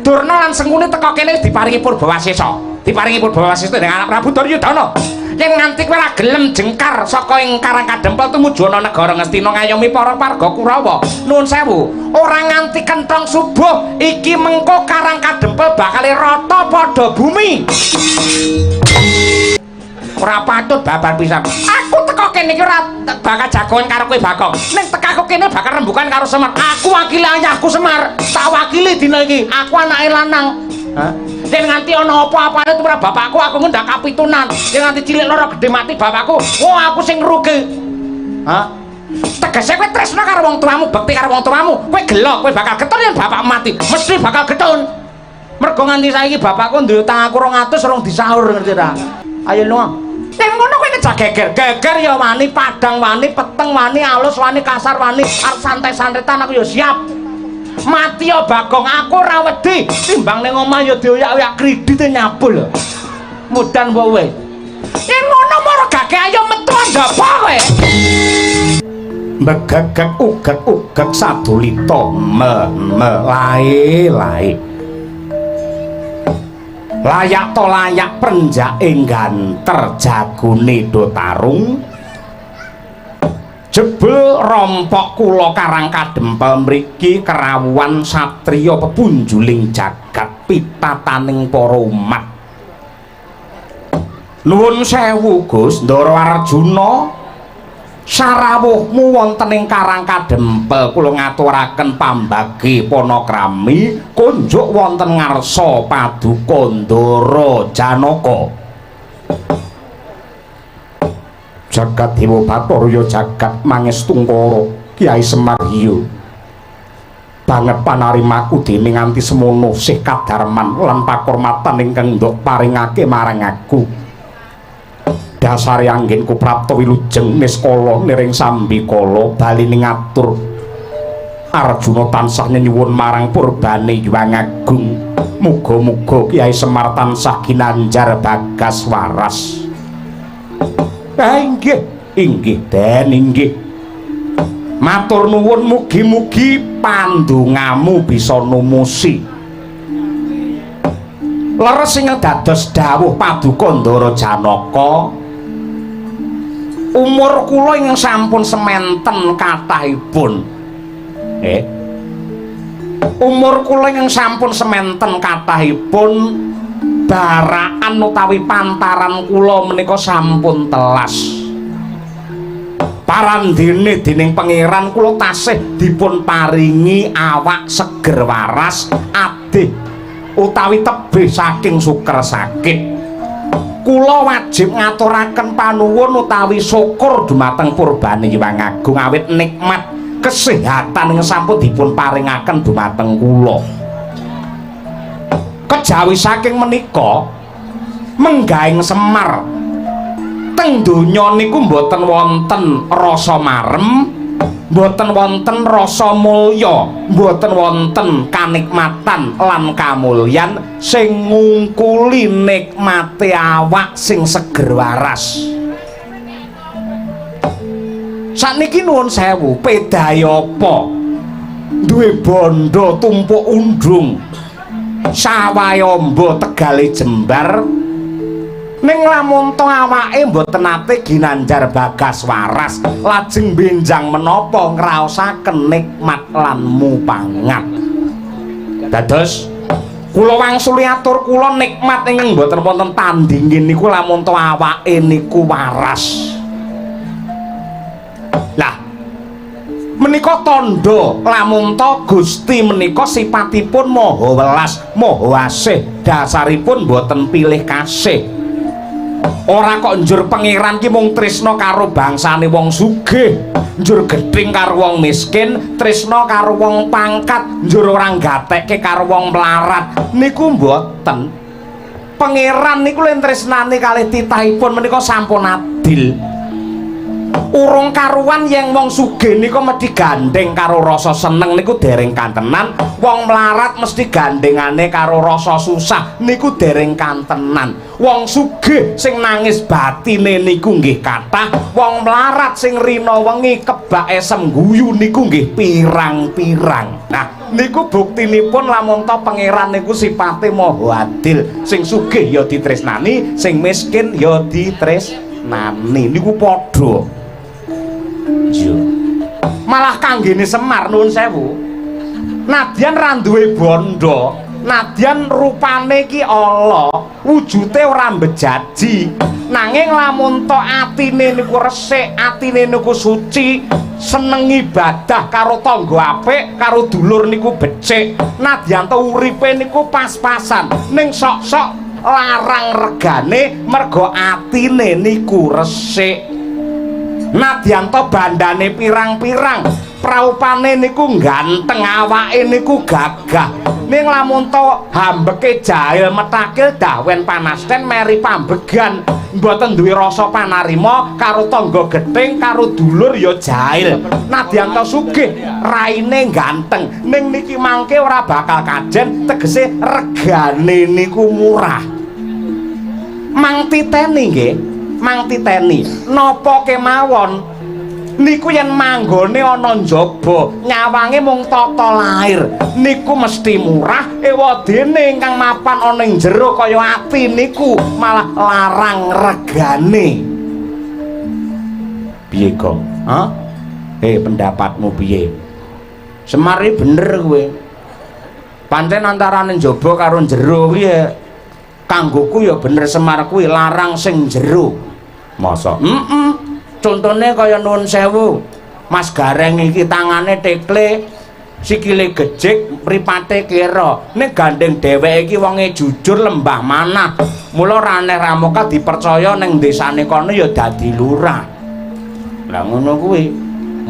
Durna lan Sengkuni teka kene wis diparingi Purbawasesa. Diparingi Purbawasesa dening anak Prabu Duryudana. Yen nganti kowe ora gelem jengkar saka ing Karang Kadempel tumuju ana negara Ngastina ngayomi para warga Kurawa. Nuwun sewu, ora nganti kenthong subuh iki mengko Karang Kadempel bakal rata padha bumi. Ora patut babar pisan. Aku teko kene iki ora bakal jagongan karo kowe, Bagong. Ning tekaku kene bakal rembukan karo Semar. Aku wakili ayahku Semar. Tak wakili dina iki. Aku anake lanang. Hah? Yen nganti ana apa-apane tumrap bapakku, aku ngendak kapitunan. Yen nganti cilik lara gedhe mati bapakku, wah, aku sing rugi. Hah? Tegese kowe tresna karo wong tuamu, bekti karo wong tuamu, kowe gelo, kowe bakal getun yen bapakmu mati. Mesti bakal getun. Mergo nganti saiki bapakku duwe utang aku 200 urung disaur, ngerti ta? Ayo lunga. Yen ngono kowe ngejak geger. Geger ya wani, padang wani, peteng wani, alus wani, kasar wani, arep santai-santaian aku ya siap. Mati ya, Bagong, aku ora wedi. Timbang ning omah ya dioyak-oyak kredite nyabul. Mudan kowe. Yen ngono moro gage ayo metu njaba kowe. Megegeg ugeg ugeg sadulita me me lae lae layak to layak prenjake ganter jagone do tarung jebul rompok kula Karang Kadempel mriki kerawuhan satriya pepunjuling jagat pitataning para umat. Nuwun sewu, Gus Ndara Arjuna, sarawuhmu wonten ing Karang Kadempel kula ngaturaken pambagi panakrami kunjuk wonten ngarsa paduka Ndara Janaka. Jagat Dewa Bathara ya jagat mangestungkara Kyai Semar hiyo. Banget panarimaku dene nganti semono sih kadarman lan pakurmatan ingkang ndok paringake marang aku. Dasare anggenku prapta wilujeng niskala niring sambikala baline ngatur. Arjuna tansah nyenyuwun marang purbane Hyang Agung. Muga-muga Kyai Semar tansah ginanjar bagas waras. Ah, inggih, inggih Den, inggih. Matur nuwun, mugi-mugi pandongamu bisa numusi. Leres sing dados dawuh paduka Ndara Janaka. Umur kula ingkang sampun sementen kathahipun. Umur kula ingkang sampun sementen kathahipun, baraan utawi pantaran kula menika sampun telas. Parandene dening Pangeran kula tasih dipun paringi awak seger waras, adih utawi tebih saking suker sakit. Kula wajib ngaturaken panuwun utawi syukur dumateng purbane Hyang Agung awit nikmat kesehatan ingkang sampun dipun paringaken dumateng kula. Kejawi saking menika, menggahing Semar teng donya niku mboten wonten rasa marem, mboten wonten rasa mulya, mboten wonten kanikmatan lan kamulyan sing ngungkuli nikmate awak sing seger waras. Sakniki nuwun sewu, pedahe apa? Duwe bondo tumpuk undung, sawahe amba, tegale jembar, ning lamun to awake mboten nate ginanjar bagas waras, lajeng benjang menapa ngraosaken nikmat lan mupangat? Dados kula wangsuli atur kula, nikmat ingkang mboten wonten tandinge niku lamun to awake niku waras. Lah, menika tandha lamun to Gusti menika sipatipun maha welas, maha asih, dasaripun mboten pilih kasih. Ora kok njur Pangeran ki mung tresna karo bangsane wong sugih, njur gething karo wong miskin, tresna karo wong pangkat, njur ora gatekke karo wong melarat. Niku mboten. Pangeran niku len tresnane kalih titahipun menika sampun adil. Urung karuan yen wong sugih niku mesti gandeng karo rasa seneng niku dereng kantenan, wong melarat mesti gandengane karo rasa susah niku dereng kantenan. Wong sugih sing nangis batine niku nggih kathah, wong melarat sing rina wengi kebak esem guyu niku nggih pirang-pirang. Nah, Niku buktinipun lamun ta Pangeran niku sipate maha adil. Sing sugih ya ditresnani, sing miskin ya ditresnani. Niku padha. Iya. Malah kanggene Semar, nuwun sewu. Nadyan ra duwe bondo, nadyan rupane ki ala, wujude ora mbejaji. Nanging lamun to atine niku resik, atine niku suci, seneng ibadah karo tangga apik, karo dulur niku becik. Nadyan to uripe niku pas-pasan, ning sok-sok larang regane mergo atine niku resik. Nadyan to bandane pirang-pirang, praupane niku ganteng, awake niku gagah. Ning lamun to hambeke jahil metakil dawen panasten meri pambegan, mboten duwe rasa panarima karo tangga gething, karo dulur ya jahil. Nadyan to sugih, raine ganteng, ning niki mangke ora bakal kajen, tegese regane niku murah. Mang titeni nggih, mang titeni napa kemawon niku yen manggone ana njaba, nyawange mung tata lair niku mesti murah. Ewadene ingkang mapan ana ing jero kaya ati niku malah larang regane. Piye, Gong? Ha? Pendapatmu piye? Semar iki bener kowe. Pancen antarane njaba karo jero kuwi ya kanggoku ya bener, Semar kuwi larang sing jero. Masa? Heeh. Contone kaya, nuwun sewu, Mas Gareng iki tangane tekle, sikile gejik, mripate kera. Ning gandeng dheweke iki wonge jujur, lembah manah. Mula ora aneh ramoka dipercaya ning desane kono ya dadi lurah. Lah ngono kuwi.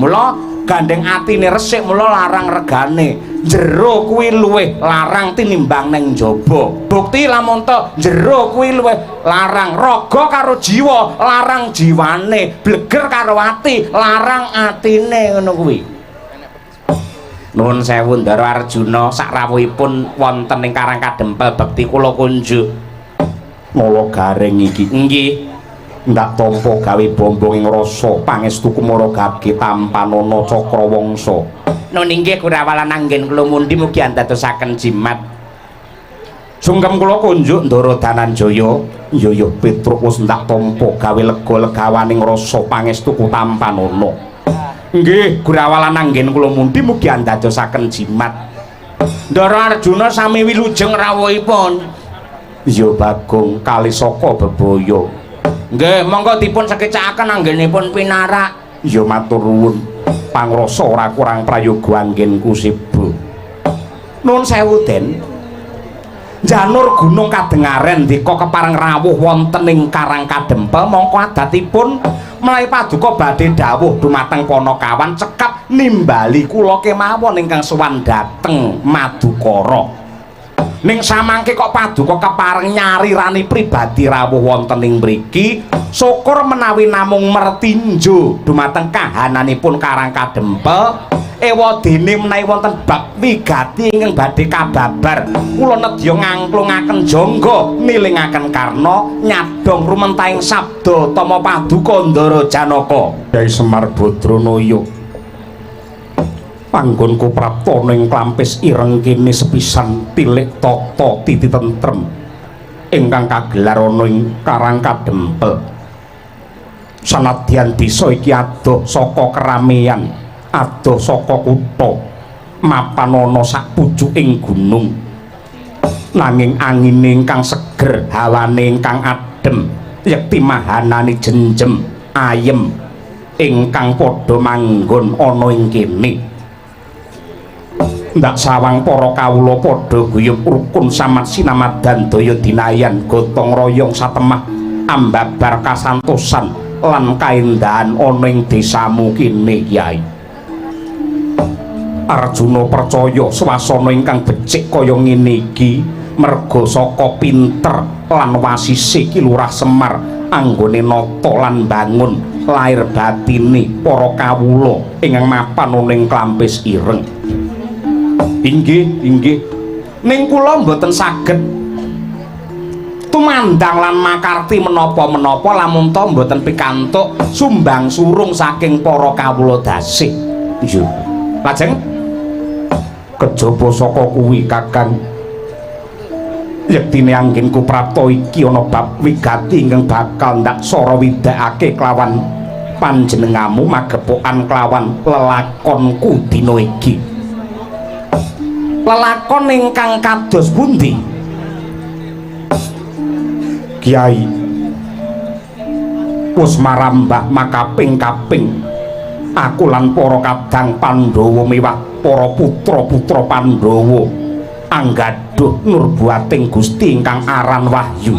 Mula gandeng atine resik, mula larang regane. Jero kuwi luwih larang tinimbang ning njaba. Bukti lamun to jero kuwi luwih larang, raga karo jiwa larang jiwane, bleger karo ati larang atine, ngono kuwi. Nuwun sewu, Ndara Arjuna, sakrawuhipun wonten ing Karang Kadempel bekti kula kunjuk. Nala Gareng iki. Nggih. Ndak tampa gawe bombong ing rasa pangestu kumara gage tampanana cakrawangsa. Nun inggih, Kurawalan, anggen kula mundi mugi andadosaken jimat. Sungkem kula kunjuk, Ndara Dananjaya. Iya ya, Petruk, wis ndak tampa gawe lega legawaning rasa pangestuku tampanana. Nggih, Gurawalan, anggen kula mundi mugi andadosaken jimat. Ndara Arjuna, sami wilujeng rawuhipun. Iya, Bagong, kalisaka bebaya. Nggih, monggo dipun sekecakaken anggenipun pinarak. Iya, matur nuwun. Pangrasa ora kurang prayoga anggenku siba. Nuwun sewu, Den. Janur gunung kadengaren dika kepareng rawuh wonten ing Karang Kadempel mongko adatipun menawi paduka badhe dawuh dumateng Panakawan cekap nimbali kula kemawon ingkang sowan dhateng Madukara. Ning samangke kok paduka kepareng nyarirani pribadi rawuh wonten ing mriki, syukur menawi namung mertinjo dumateng kahananipun Karang Kadempel. Ewadene menawi wonten bab wigati ingkang badhe kababar, kula nedya ngangklungaken jangga, nilingaken karna, nyadong rumentahing sabda tama paduka, Ndara Janaka. Kyai Semar Badranaya, panggonku prapta ning Klampis Ireng kene sepisan tilik tata titi tentrem ingkang kagelar ana ing Karang Kadempel. Sanadyan desa iki adoh saka keramean, adoh saka kutha, mapan ana sak pucuking gunung, nanging angine ingkang seger, hawane ingkang adem, yekti mahanane jenjem ayem ingkang padha manggon ana ing kene. Ndak sawang para kawula padha guyub rukun samat sinamadan daya dinayan gotong royong satemah ambabar kasantosan lan kaendahan ana ing desamu kene. Kyai Arjuna percaya swasana ingkang becik kaya ngene iki merga saka pinter lan wasise Ki Lurah Semar anggone nata lan bangun lair batine para kawula ingkang mapan ana ing Klampis Ireng. Inggih, inggih. Ning kula mboten saged tumandang lan makarti menapa-menapa lamun ta mboten pikantuk sumbang surung saking para kawula dasih. Iya. Lajeng Kejaba saka kuwi Kakang, yektine anggenku prapta iki ana bab wigati ingkang bakal ndak sara widakake kelawan panjenengamu magepokan kelawan lelakonku dina iki. Lelakon ingkang kados pundi? Kiai, wis marambah makaping-kaping aku lan para kadang Pandhawa miwah para putra-putra Pandhawa anggaduh nurbuating Gusti ingkang aran Wahyu.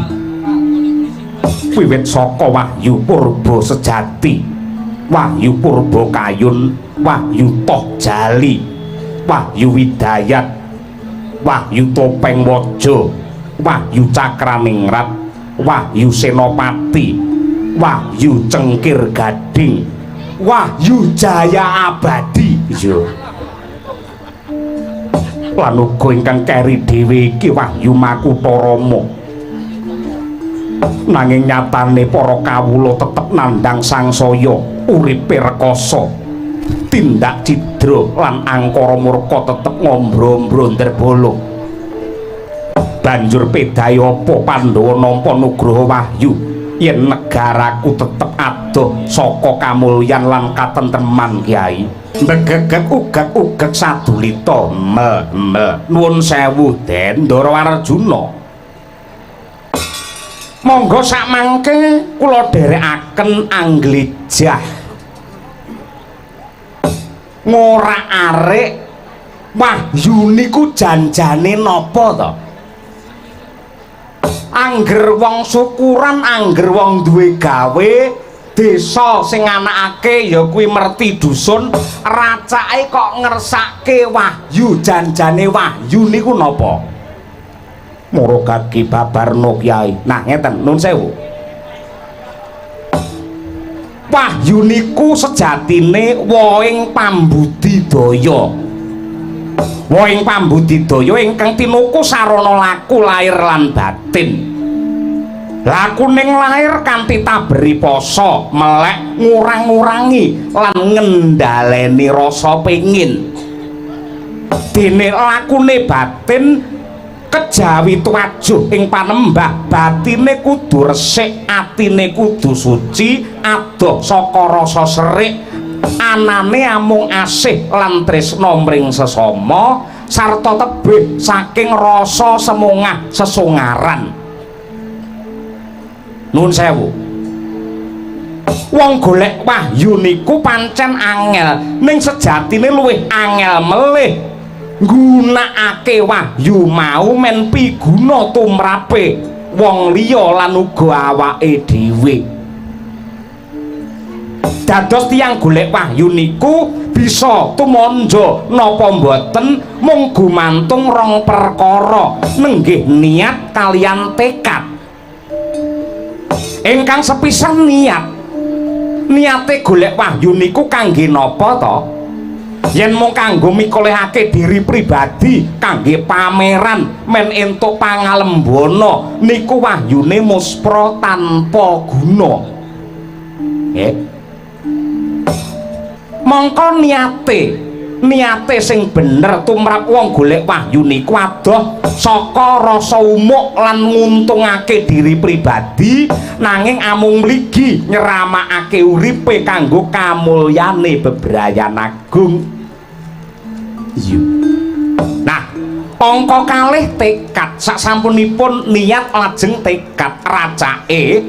Wiwit saka Wahyu Purba Sejati, Wahyu Purba Kayun, Wahyu Toh Jali, Wahyu Widayat, Wahyu Topeng Waja, Wahyu Cakraningrat, Wahyu Senopati, Wahyu Cengkir Gading, Wahyu Jaya Abadi. Iya. Lan uga ingkang keri dhewe iki Wahyu Makutharama. Nanging nyatane para kawula tetep nandhang sangsaya, uripe rekasa, tindak cidra lan angkara murka tetep ngombro-ombro ndrebala. Banjur pedahe apa Pandhawa nampa nugraha wahyu yen negaraku tetep adoh saka kamulyan lan katentreman? Kyai, mbegegeg ugeg-ugeg sadulita mel-mel. Nuwun sewu, Den Ndara Arjuna, monggo sakmangke kula dherekaken angglijah ngorak-arik wahyu niku janjane napa to? Angger wong syukuran, angger wong duwe gawe, desa sing anakake ya kuwi merti dusun, racake kok ngersake wahyu. Janjane wahyu niku napa? Moro gagi babarno, Kyai. Nah, ngeten, nun sewu. Wahyu niku sejatine wohing pambudidaya, wohing pambudidaya ingkang tinuku sarana laku lahir lan batin. Lakuning lahir kanthi taberi poso, melek, ngurang-ngurangi lan ngendhaleni rasa pengin. Dene lakune batin kejawi tuwajuh ing panembah, batine kudu resik, atine kudu suci, adoh saka rasa serik, anane amung asih lan tresna mring sesama, sarta tebih saking rasa semongah sesongaran. Nuwun sewu, wong golek wahyu niku pancen angel, ning sejatine luwih angel melih nggunakake wahyu mau men piguna tumrape wong liya lan uga awake dhewe. Dados tiyang golek wahyu niku bisa tumandha napa mboten mung gumantung rong perkara, nenggih niat kalian tekad. Ingkang sepisan niat. Niate golek wahyu niku kangge napa to? Yen mung kanggo mikolehake diri pribadi, kangge pameran men entuk pangalembana, niku wahyune muspra tanpa guna. Nggih. Mongko niate sing bener tumrap wong golek wahyu niku adoh saka rasa umuk lan nguntungake diri pribadi, nanging amung mligi nyeramakake uripe kanggo kamulyane bebrayan agung. Iya. Nah, angka kalih tekad. Sasampunipun niat lajeng tekad. Racake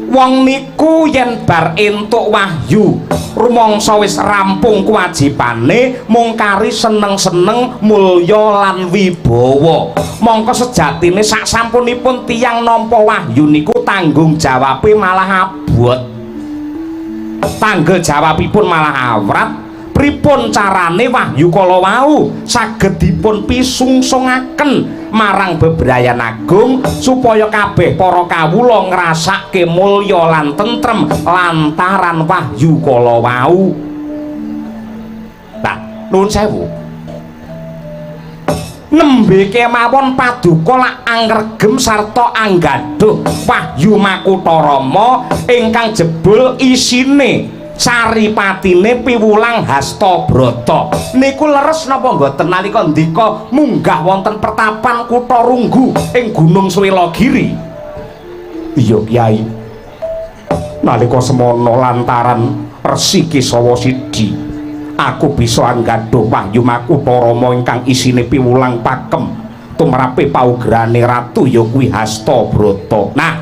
wong niku yen bar entuk wahyu rumangsa wis rampung kewajibane, mung kari seneng-seneng mulya lan wibawa. Mongko sejatine sasampunipun tiyang nampa wahyu niku tanggung jawabe malah abot, tanggung jawabipun malah awrat. Pripun carane wahyu kala wau saged dipun pisungsungaken marang bebrayan agung supaya kabeh para kawula ngrasake mulya lan tentrem lantaran wahyu kala wau? Nah, nuwun sewu, nembe kemawon paduka lak angregem sarta anggadhuh wahyu Makutha Rama ingkang jebul isine Saripatine piwulang Hastabrata. Niku leres napa mboten nalika ndika munggah wonten pertapan Kutha Runggu ing Gunung Swelagiri? Iya, Kyai. Nalika semono lantaran Resi Kesawa Sidi, aku bisa anggadhuh wahyu Makutha Rama ingkang isine piwulang pakem tumrape paugerane ratu ya kuwi Hastabrata. Nah,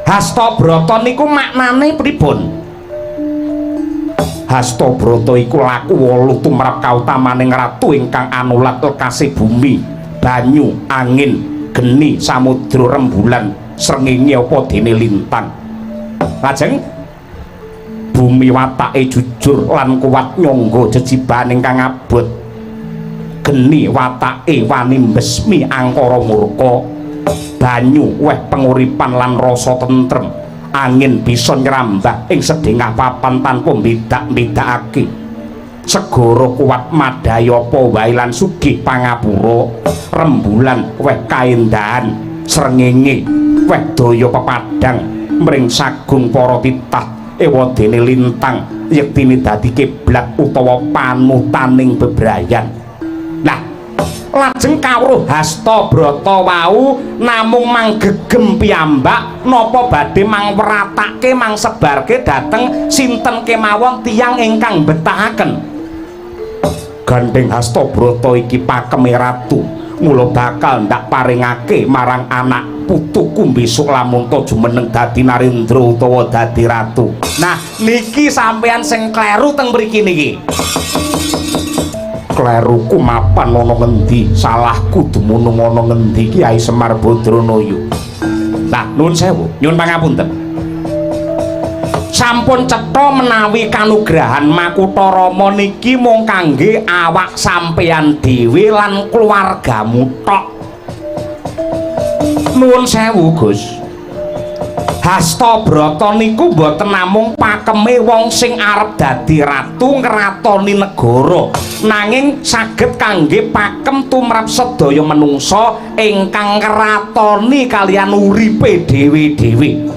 Hastabrata niku maknane pripun? Hastabrata iku laku wolu tumrap kautamaning ratu ingkang anulat lekase bumi, banyu, angin, geni, samudra, rembulan, srengenge apa dene lintang. Lajeng bumi watake jujur lan kuat nyangga jejibahan ingkang abot. Geni watake wani mbesmi angkara murka. Banyu weh penguripan lan rasa tentrem. Angin bisa nyrambah ing sedengah papan tanpa mbedak-mbedakake. Segara kuat madhayi apa wae lan sugih pangapura. Rembulan weh kaendahan, srengenge weh daya pepadhang mring sagung para titah ewadene lintang yektine dadi kiblat utawa panutaning bebrayan. Nah, lajeng kawruh Hastabrata wau namung manggegem piyambak napa badhe mangweratake mangsebarke dhateng sinten kemawon tiyang ingkang betahaken. Gandeng Hastabrata iki pakeme ratu, mula bakal ndak paringake marang anak putuku besok lamun ta jumeneng dadi narendra utawa dadi ratu. Nah, niki sampean sing kleru teng mriki niki. Kleruku mapan ana ngendi, salahku dumunung ana ngendi, Kyai Semar Badranaya? Lah, nuwun sewu, nyuwun pangapunten. Sampun cetha menawi kanugrahan Makutha Rama niki mung kangge awak sampeyan dhewe lan keluargamu tok. Nuwun sewu, Gus. Hastabrata niku mboten namung pakeme wong sing arep dadi ratu ngratoni negara, nanging saged kangge pakem tumrap sedaya menungsa ingkang ngratoni kaliyan uripe dhewe-dhewe.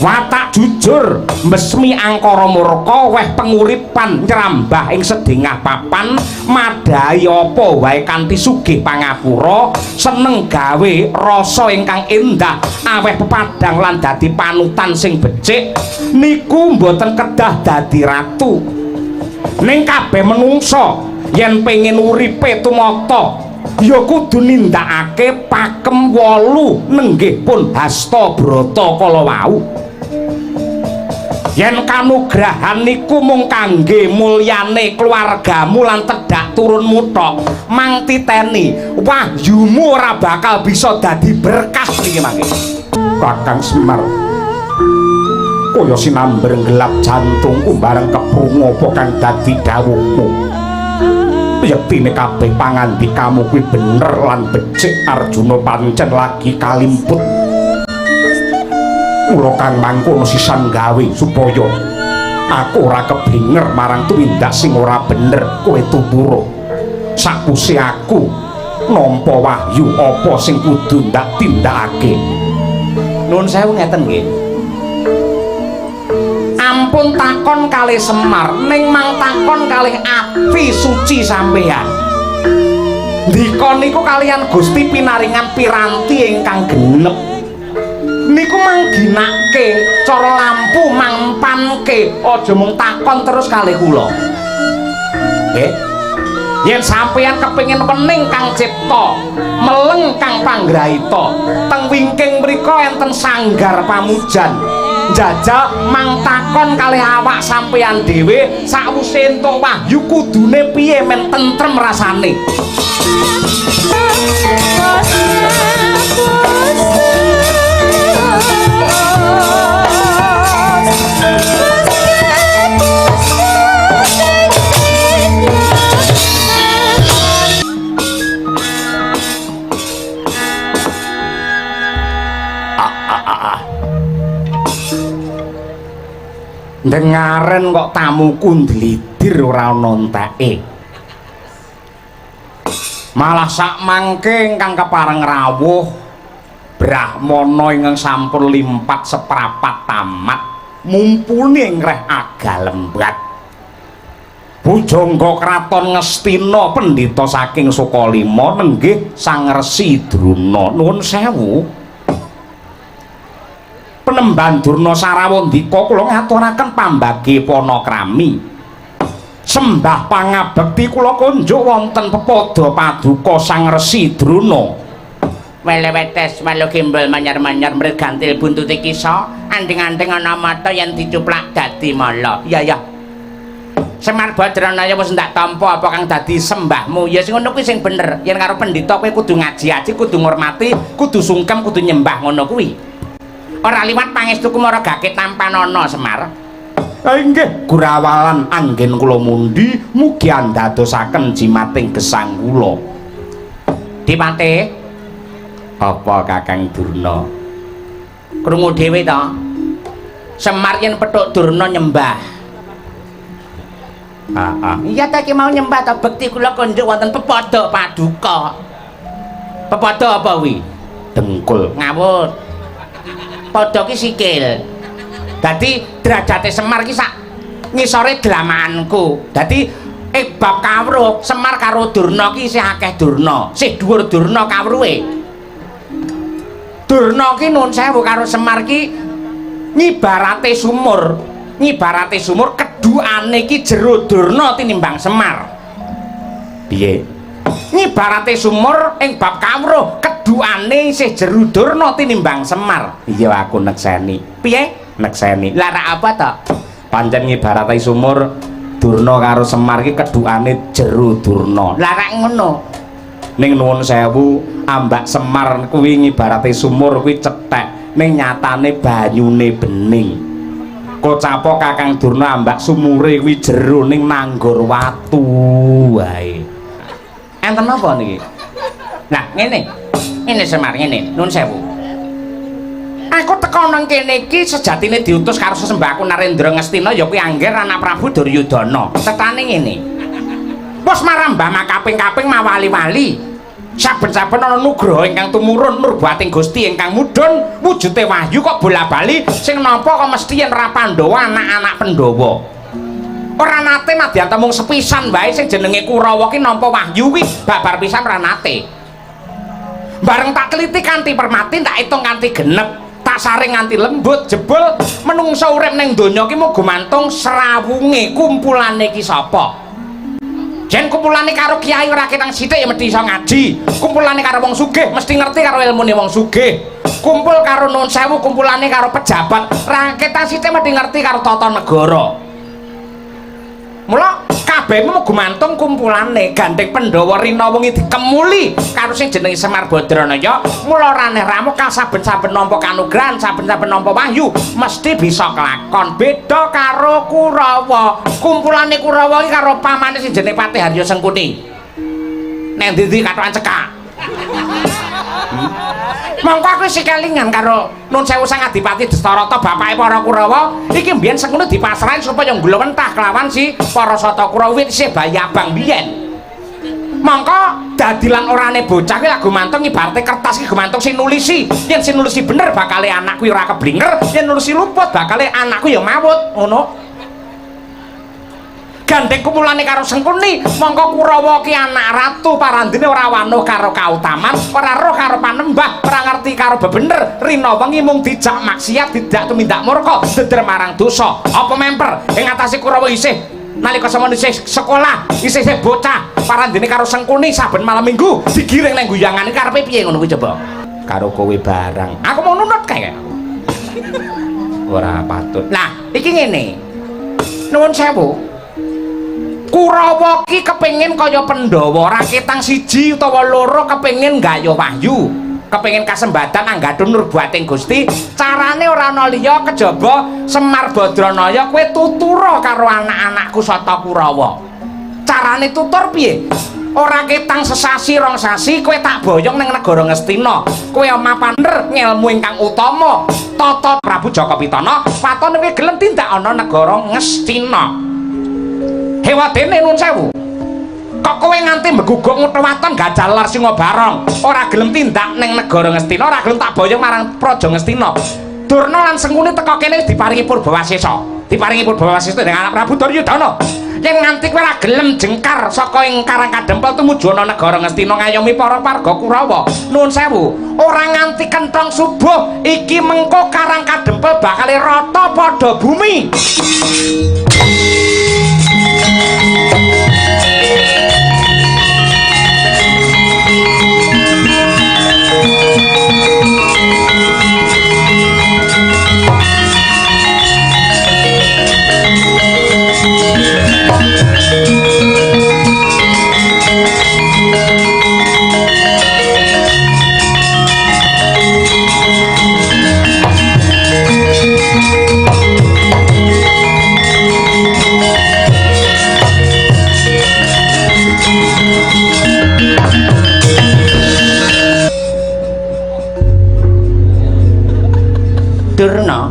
Watak jujur, mbesmi angkara murka, weh penguripan nyrambah ing sedengah papan, madhayi apa wae kanthi sugih pangapura, seneng gawe rasa ingkang endah, aweh pepadhang lan dadi panutan sing becik, niku mboten kedah dadi ratu. Ning kabeh menungsa yen pengin uripe tumata ya kudu nindakake pakem wolu nenggih pun Hastabrata kala wau. Yen kanugrahan niku mung kangge mulyane keluargamu lan tedhak turunmu tok, mang titeni wahyumu ora bakal bisa dadi berkah niki mangke. Kakang Semar, kaya sinamber gelap jantungku bareng keprungu apa kang dadi dawuhmu. Yektine kabeh pangandikamu kuwi bener lan becik. Arjuna pancen lagi kalimput. Mula kang mangkono sisan gawe supaya aku ora keblinger marang tumindak sing ora bener kowe tuturo. Sakwise aku nampa wahyu apa sing kudu ndak tindakake. Nuwun sewu ngeten nggih. Ampun takon kalih Semar, ning mang takon kalih ati suci sampeyan. Ndika niku kaliyan Gusti pinaringan piranti ingkang genep. Niku mangginake cara lampu mampanke, aja mung takon terus kalih kula. Nggih. Yen sampeyan kepengin wening kang cipta, meleng kang panggrahita, teng wingking mriku enten sanggar pamujan. Njajal mang takon kalih awak sampeyan dhewe sakwise entuk wahyu kudune piye men tentrem rasane. Dengaren kok tamuku ndlidir ora ana enteke. Malah sak mangke ingkang kepareng rawuh brahmana ingkang sampun limpat seprapat tamat. Mumpuni ing reh agalembat. Bujangga kraton Ngastina pendhita saking Sukalima nenggih Sang Resi Druna. Nuwun sewu. Penemban Durna Sarawandika kula ngaturaken pambagi panakrami. Sembah pangabekti kula kunjuk wonten pepada paduka Sang Resi Druna. Welewetes walu gimbal manyar-manyar mregantil buntute kisa, anting-anting ana mata yen dicuplak dadi mala. Iya ya. Semar Badranaya wis ndak tampa apa kang dadi sembahmu. Ya sing ngono kuwi sing bener. Yen karo pendhita kowe kudu ngaji-aji, kudu ngurmati, kudu sungkem, kudu nyembah ngono kuwi. Ora liwat pangestuku mara gake tampanana Semar. Inggih, gurawalan anggen kula mundi mugi andadosaken jimating gesang kula. Dipate apa Kakang Durna? Krungu dhewe to. Semar yen petuk Durna nyembah. Heeh. Iya ta ki mau nyembah ta bekti kula konjuk wonten pepada paduka. Pepada apa kuwi? Dengkul. Ngawur. Pada ki sikil. Dadi derajate Semar ki sak ngisore dlamaanku. Dadi bab kawruh Semar karo Durna ki isih akeh Durna. Sih dhuwur Durna kawruhe. Durna ki nuwun sewu karo Semar ki ngibarate sumur. Ngibarate sumur keduane ki jero Durna tinimbang Semar. Piye? Ngibarate sumur ing bab kawruh keduane isih jero Durna tinimbang Semar. Iya aku nekseni. Piye? Nekseni. Lah rak apa to? Pancen ngibarate sumur Durna karo Semar ki keduane jero Durna. Lah rak ngono. Ning nuwun sewu, ambak Semar kuwi ngibarate sumur kuwi cethek, ning nyatane banyune bening. Kocapo Kakang Durna ambak sumure kuwi jero ning nanggor watu wae. Enten apa niki? Nah, ngene. Ngene Semar, ngene. Nuwun sewu. Aku teko nang kene iki sejatine diutus karo sesembahku Narendra Ngastina ya kuwi Angger anak Prabu Duryudana. Tetane ngene. Wis marambah makaping-kaping mawali-wali. Saben-saben ana nugraha ingkang tumurun nurbating Gusti ingkang mudhun wujute wahyu kok bola-bali sing nampa kok mesti yen ora Pandhawa anak-anak Pandhawa. Ora nate nadyan mung sepisan wae sing jenenge Kurawa ki nampa wahyu kuwi babar pisan ora nate. Bareng tak teliti kanthi permati, tak hitung kanthi genep, tak saring nganti lembut jebul menungsa urip ning donya ki mung gumantung srawunge kumpulane ki sapa. Yen kumpulane karo kiai ora ketang sithik ya mesti iso ngaji. Kumpulane karo wong sugih mesti ngerti karo ilmune wong sugih. Kumpul karo nuwun sewu kumpulane karo pejabat ra ketang sithik mesti ngerti karo tata negara. Mula kabehmu gumantung kumpulane. Gandeng Pandhawa rina wengi dikemuli karo sing jenenge Semar Badranaya. Mula ora aneh ramu kang saben-saben nampa kanugrahan, saben-saben nampa wahyu mesti bisa kelakon. Beda karo Kurawa. Kumpulane Kurawa iki karo pamane sing jenenge Patih Harya Sengkuni. Neng ndi-ndi kathokan cekak. Mongko aku isih kelingan karo nun sewu Sang Adipati Dastarata bapake para Kurawa iki mbiyen Sengkuni dipasrahi supaya nglewentah kelawan si para Sata Kurawa wit isih bayi abang biyen. Mongko dadilan orane bocah kuwi lak gumantung ibarate kertas iki gumantung sing nulisi. Yen sing nulisi bener bakale anak kuwi ora keblinger, yen nulisi luput bakale anakku ya mawut ngono. Gandeng kumpulane karo Sengkuni, mongko Kurawa ki anak ratu parandene ora wanuh karo kautaman, ora roh karo panembah, ora ngerti karo bebener, rina wengi mung dijak maksiat, dijak tumindak murka, deder marang dosa. Apa memper ing atase Kurawa isih nalika semono isih sekolah, isih isih bocah, parandene karo Sengkuni saben malam minggu digiring nang guyangan iki karepe piye ngono kuwi coba? Karo kowe barang. Aku mau nunut kae. Ora patut. Lah, iki ngene. Nuwun sewu. Kurawa ki kepengin kaya Pandhawa, raketang siji utawa loro kepengin gayuh wahyu, kepengin kasembadan anggadun nurbating Gusti. Carane ora ana liya kejaba Semar Badranaya kowe tutura karo anak-anakku Sata Kurawa. Carane tutur piye? Ora ketang sesasi rong sasi kowe tak boyong ning negara Ngastina. Kowe mapaner ngelmu ingkang utama, tata Prabu Jaka Pitana, patone kowe gelem tindak ana negara Ngastina. Hewadene nuwun sewu. Kok kowe nganti mbeguguk ngutha waton Gajah Lar Singa Barong, ora gelem tindak ning negara Ngastina, ora gelem tak boyong marang Praja Ngastina. Durna lan Sengkuni teka kene diparingi Purbawasesa. Diparingi Purbawasesa dening anak Prabu Duryudana. Yen nganti kowe ora gelem jengkar saka ing Karang Kadempel tumuju ana negara Ngastina ngayomi para warga Kurawa. Nuwun sewu, ora nganti kenthong subuh iki mengko Karang Kadempel bakal rata padha bumi. Durna,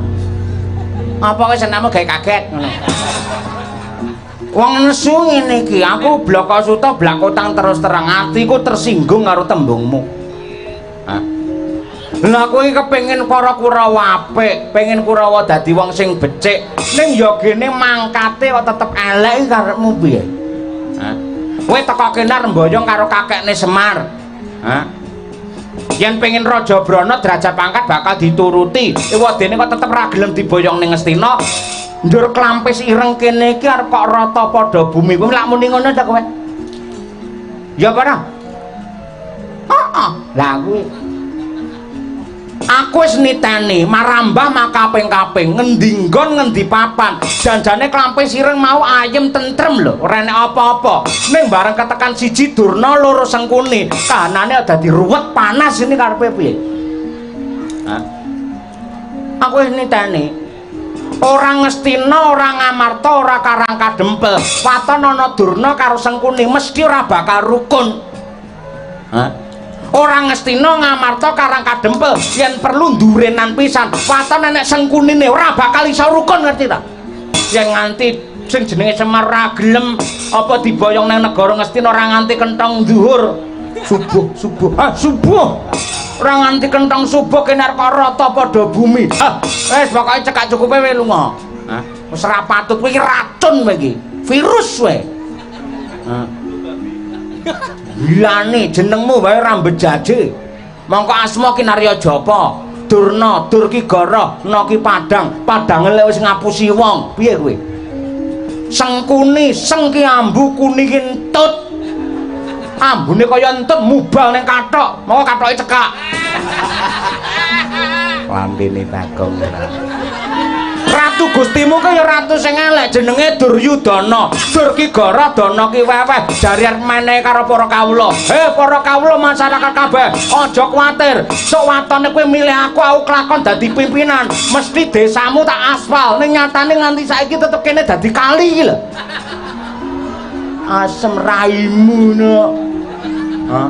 apa kowe senakmu gawe kaget ngono? Wong nesu ngene iki, aku blaka suta blakotang terus terang atiku tersinggung karo tembungmu. Hah? Lah kowe kepengin para Kurawa apik, pengen Kurawa dadi wong sing becik, ning ya gene mangkate kok tetep elek iki karepmu piye? Hah? Kowe teka kene remboyong karo kakekne Semar. Hah? Yen pengen Raja Brana derajat pangkat bakal dituruti. Ewadene kok tetep ra gelem diboyong ning Ngastina. Njur klampis ireng kene iki arep kok rata padha bumi. Kowe lak muni ngono ta kowe? Ya apa ora? Heeh. Lah kuwi aku wis niteni marambah makaping-kaping ngendi nggon ngendi papan. Janjane klampis ireng mau ayem tentrem lho, ora enek apa-apa. Ning bareng ketekan siji Durna loro Sengkuni, kahanane dadi ruwet panas ini karepe piye? Hah? Aku wis niteni ora Ngastina, ora Ngamarta, ora Karang Kadempel. Waton ana Durna karo Sengkuni mesti ora bakal rukun. Hah? Ora Ngastina, Ngamarta, Karang Kadempel yen perlu ndurenan pisan. Waton enek Sengkunine ora bakal iso rukun, ngerti ta? Yen nganti sing jenenge Semar ora gelem apa diboyong nang negara Ngastina ora nganti kenthong dhuwur. Subuh, subuh. Ah, subuh. Ora nganti kenthong subuh kene arep rata padha bumi. Ah, wis pokoke cekak cukupe kowe lunga. Hah? Wis ora patut kowe iki racun kowe iki. Virus kowe. Hah. Liyane jenengmu wae ora mbejaje. Mongko asma Kinarya Japa. Durna, Dur ki goroh, na ki padang, padange lek wis ngapusi wong. Piye kowe? Sengkuni, seng ki ambu, kuni ki entut. Ambune kaya entut mubal ning kathok, mongko kathoke cekak. Lambene Bagong. Ratu Gustimu ki ya ratu sing elek jenenge Duryudana. Dur ki goroh, dana ki weweh, jari arep menehi karo para kawula. He para kawula masyarakat kabeh, aja kuwatir. Sok watone kowe milih aku, aku kelakon dadi pimpinan. Mesti desamu tak aspal. Ning nyatane nganti saiki tetep kene dadi kali iki lho. Asem raimu no. Hah?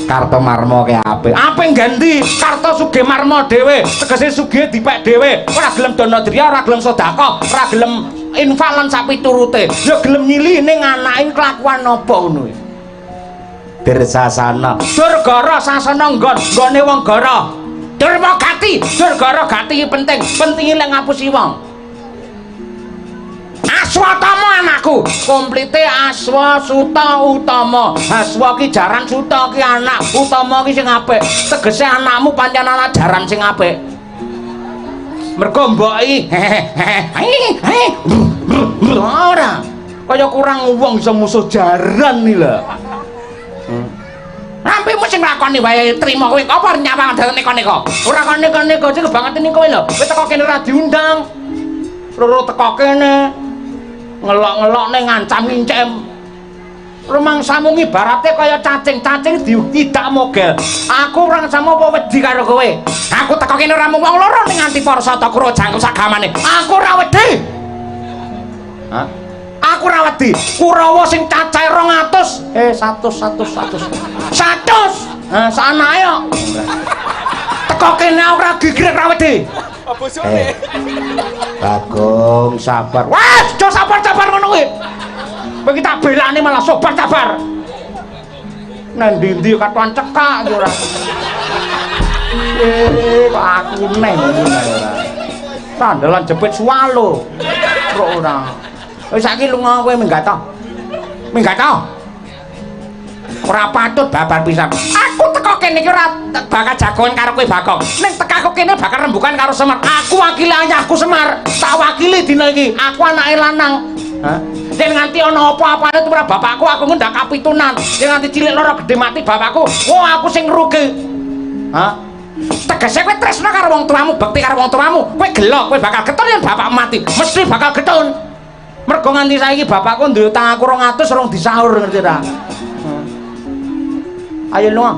Kartomarma ke apik. Apik ganti Karto Sugih Marma dhewe, tegese sugih dipek dhewe. Ora gelem dana driya, ora gelem sedekah, ora gelem infak lan sapiturute. Ya gelem nyilih ning anake kelakuan apa ngono kuwi. Dirsasana. Durgara sasana nggon, nggone wong gara. Durma gati, Durgara gati iki penting, pentinge lek ngapusi wong. Aswatama anakku, komplite Aswa Suta Utama. Aswa ki jaran, Suta ki anak, Utama ki sing apik. Tegese anakmu pancen anak jaran sing apik. Mergo mbok iki ora kaya kurang wong iso musuh jaran iki lho. Rampemu sing nglakoni wae trima kowe apa nyawang dadi neko-neko. Ora kon neko-neko sing kebangetan kowe lho. Kowe teko kene ora diundang. Loro teko kene ngelok-ngelokne ngancam ngincem. Rumangsamu ngibarate kaya cacing-cacing diidak mogel. Aku ora sama apa wedi karo kowe. Aku teko kene ora mung wong loro ning nganti para sata Kurawa jangkep sagamane. Aku ora wedi. Hah? Aku ora wedi. Kurawa sing cacahe 200. 100 100 100. 100. Ha, sanake kok. Teko kene aku ora gigrek ora wedi. Bagong sabar. Wes, aja sabar-sabar ngono kuwi. Kowe iki tak belani malah sobar sabar. Nang ndi-ndi katuan cekak iki ora. Kok aku neh ngono ora. Sandalan jepit swalo. Kok ora. Wis saiki lunga kowe minggat to. Minggat to. Ora patut babar pisan. Aku teko kene iki ora bakal jagongan karo kowe Bagong. Ning tekaku kene bakal rembukan karo Semar. Aku wakili ayahku Semar. Tak wakili dina iki. Aku anake lanang. Hah? Yen nganti ana apa-apane tumrap bapakku, aku ngendak kapitunan. Yen nganti cilik lara gedhe mati bapakku, wah aku sing rugi. Hah? Tegese kowe tresna karo wong tuamu, bekti karo wong tuamu, kowe gelo, kowe bakal getun yen bapakmu mati. Mesti bakal getun. Mergo nganti saiki bapakku duwe utang aku 200 rong disaur ngerti ta? Ayo lunga.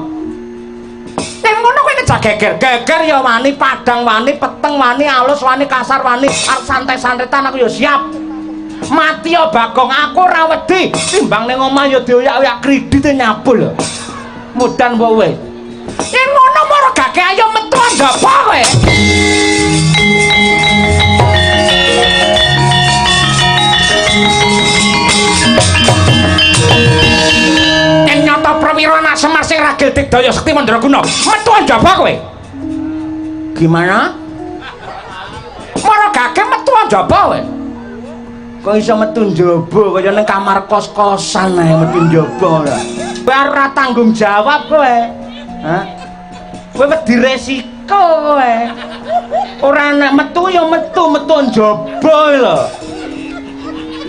Yen ngono kowe ngejak geger. Geger ya wani, padang wani, peteng wani, alus wani, kasar wani, arep santai-santaian aku ya siap. Mati ya Bagong, aku ora wedi. Timbang ning omah ya dioyak-oyak kredite nyabul. Mudan apa kowe? Yen ngono moro gage ayo metu njaba kowe. Yen nyata prawira anak Semar sing ragil digdaya sekti mandraguna, metu njaba kowe. Gimana? Moro gage metu njaba kowe. Kok iso metu njaba kaya ning kamar kos-kosan ae metu njaba ora. Kowe ora tanggung jawab kowe. Hah? Kowe wedi resiko kowe. Ora nek metu ya metu, metu njaba lho.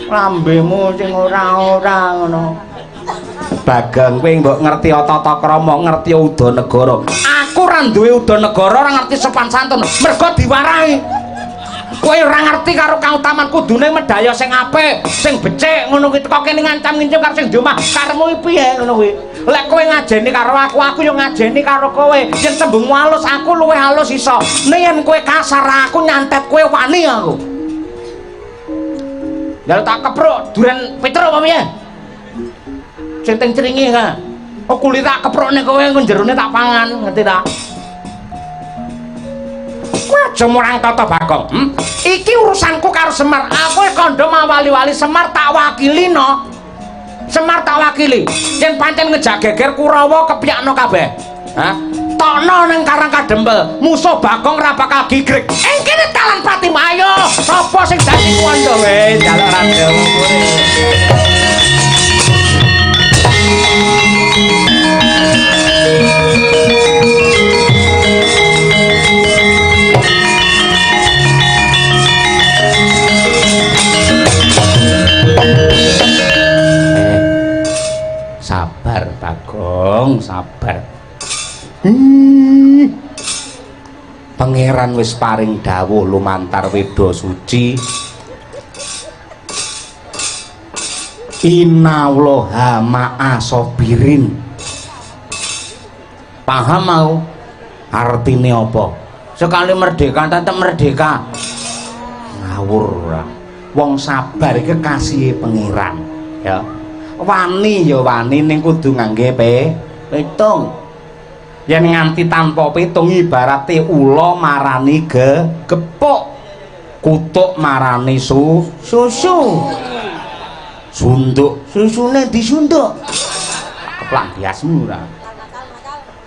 Lambemu sing ora-ora ngono. Bagong kowe mbok ngerti tata krama, ngerti udanegara. Aku ora duwe udanegara, ora ngerti sopan santun, mergo diwarahi. Kowe ora ngerti karo kautaman kudune medaya sing apik, sing becik ngono kuwi teko kene ngancam-ngancam karo sing di omah. Karepmu iki piye ngono kuwi? Lek kowe ngajeni karo aku, aku yo ngajeni karo kowe. Yen tembungmu alus, aku luwih alus iso. Nek yen kowe kasar, aku nyantet kowe wani aku. Lha tak kepruk duren Petro apa piye? Centeng cringi ka. Oh kulit tak keprukne kowe engko jerone tak pangan, ngerti ta? Kowe aja murang tata Bagong. Iki urusanku karo Semar. Aku kandha mawali-wali Semar tak wakili no. Semar tak wakili. Yen pancen ngejak geger Kurawa kepyakno kabeh. Hah? Tokno nang Karang Kadempel. Musuh Bagong ra bakal gigrik. Ing kene talan pati ayo. Sapa sing dadi kuwanda? Wis jaluk ra umure. Sabar Bagong, sabar. Pangeran wis paring dawuh lumantar Weda Suci. Innallaha ma'a sabirin. Paham mau? Artine apa? Sekali merdeka tetep merdeka. Ngawur ora. Wong sabar iki kekasihe pangeran, ya. Wani ya wani ning kudu ngangge pitung. Yen nganti tanpa pitung ibarate ula marani gepuk, kutuk marani susu. Sunduk, susune disunduk. Keplak biasmu ora.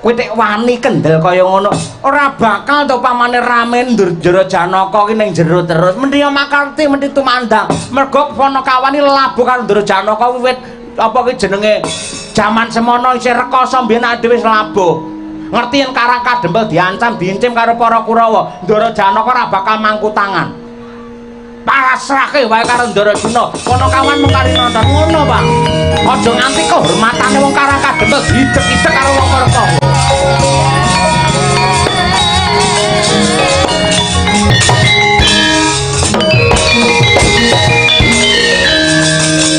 Kowe tek wani kendel kaya ngono, ora bakal to pamane rame ndur jero Janaka ki ning jero terus. Mendhi makarti mendhi tumandang. Mergo Panakawan iki labuh karo Ndara Janaka wiwit apa ki jenenge jaman semono isih rekoso mbiyen dhewe wis labuh. Ngerti yen Karang Kadempel diancam diincim karo para Kurawa, Ndara Janaka ora bakal mangku tangan. Pasrahke wae karo Ndara Juna. Panakawan mung kari nonton ngono, Pak. Aja nganti kehormatane wong Karang Kadempel diidek-idek karo wong Kurawa.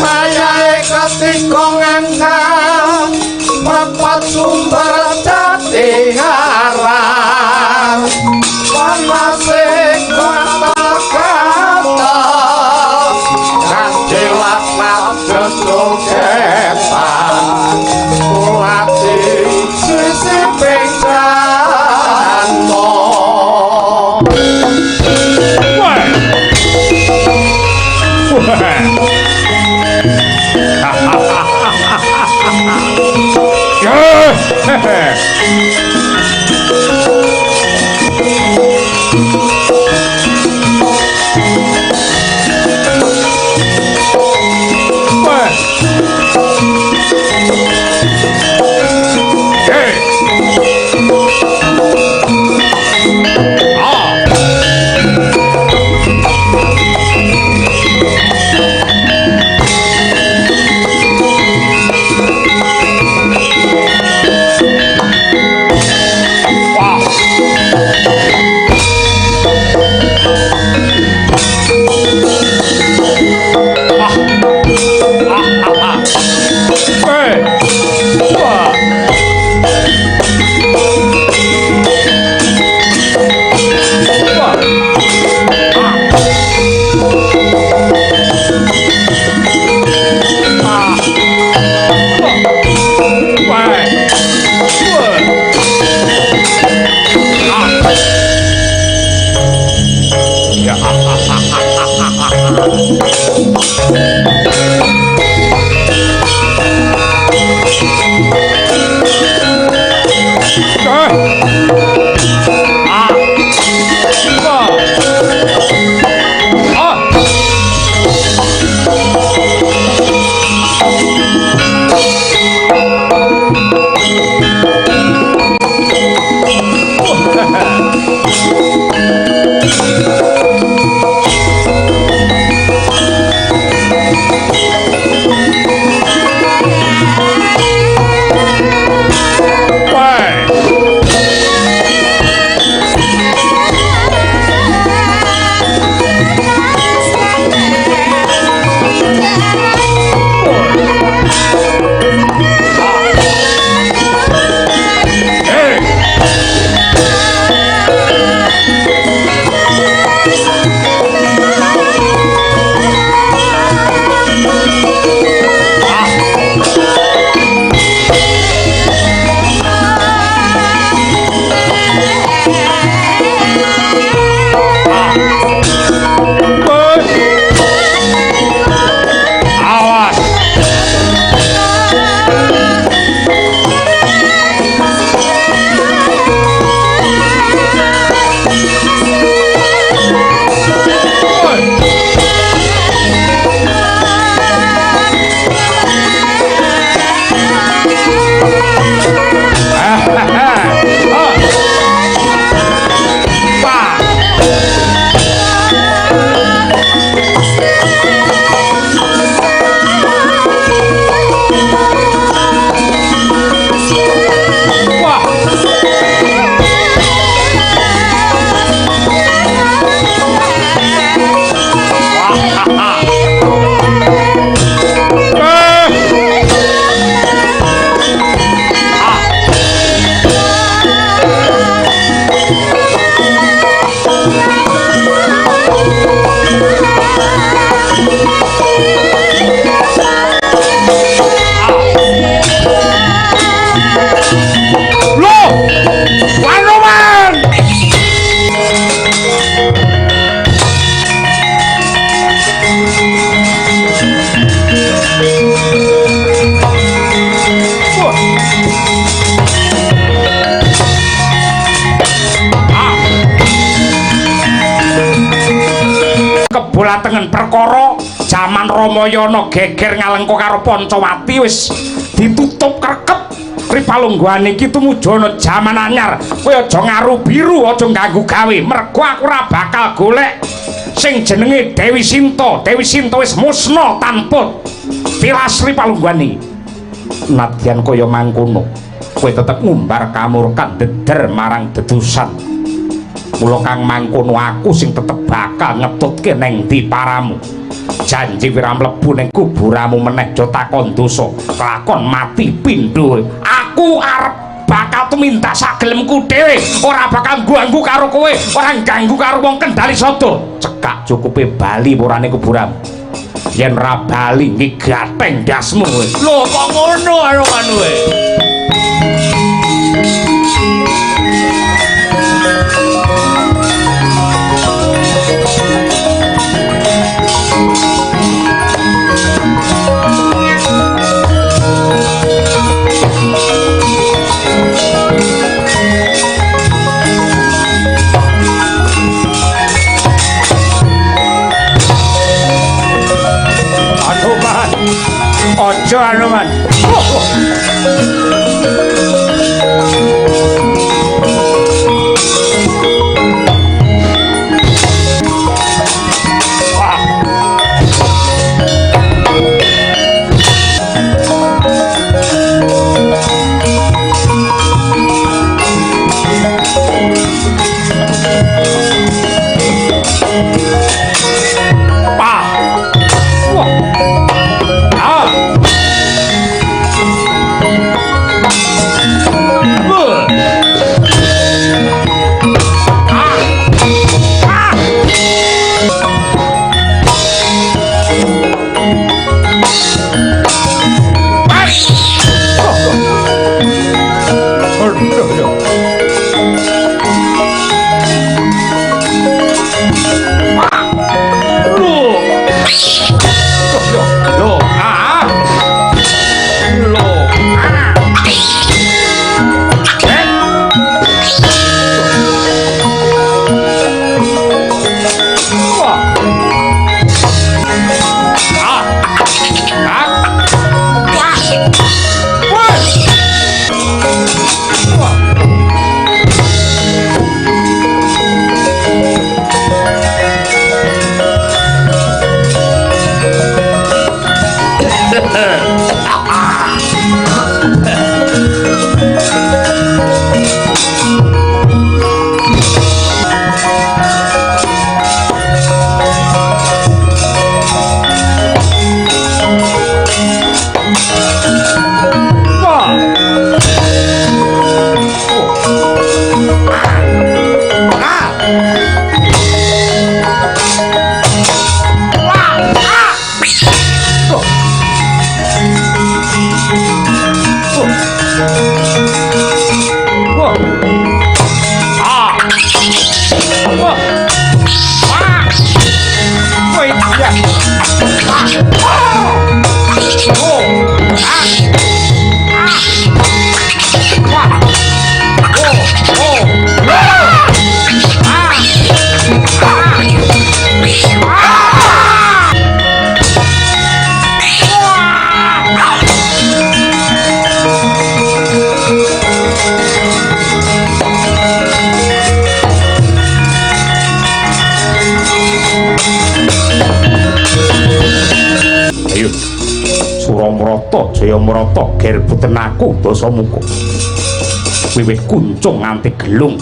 Wayahe ketika ngangkat papat sumber dadi ngarang panase kata-kata kajelak kados kepan kulati sisih. Kebolatengen perkara jaman Ramayana geger ngalengka karo Pancawati wis ditutup krekep ripalungguhane iki tumujana jaman anyar. Kowe aja ngaru biru, aja ganggu gawe, mergo aku ora bakal golek sing jenenge Dewi Sinta. Dewi Sinta wis musna tanpa tilas ripalungguhane. Nadyan kaya mangkono, kowe tetep ngumbar kamurkan deder marang dedusan. Mula kang mangkono aku sing tetep bakal ngetutke neng ndi paramu. Janji wira mlebu ning kuburamu meneh aja takon dosa, kelakon mati pindho. Aku arep bakal tumindak sagelemku dhewe, ora bakal ganggu karo kowe, ora ganggu karo wong Kendali Sada. Cekak cukupe bali purane kuburamu. Yen ra bali nggih gatheng ndasmu kowe. Lho kok ngono karo kowe? Ayo Suramrata Jayamrata ger buten aku Dasamuka. Wiwit kuncung nganti gelung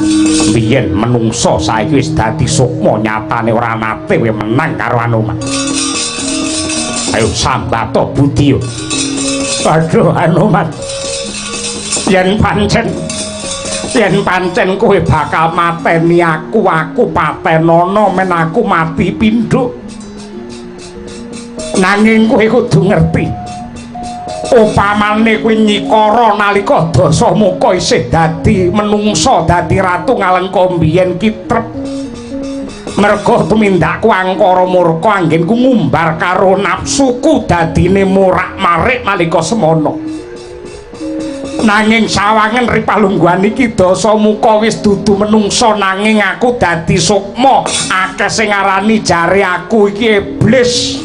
biyen menungsa saiki wis dadi sukma, nyatane ora nate kowe menang karo Anoman. Ayo sambata budi. Aduh Anoman, yen pancen kowe bakal mateni aku, aku patenono men aku mati pindho. Nanging kowe kudu ngerti, upamane kowe nyikara nalika Dasamuka isih dadi menungsa, dadi ratu Ngalengka mbiyen kitrep. Merga tumindakku angkara murka anggenku ngumbar karo nafsuku dadine morak-marik nalika semana. Nanging sawangen ri palungguhan iki Dasamuka wis dudu menungsa, nanging aku dadi sukma. Akeh sing ngarani jare aku iki iblis.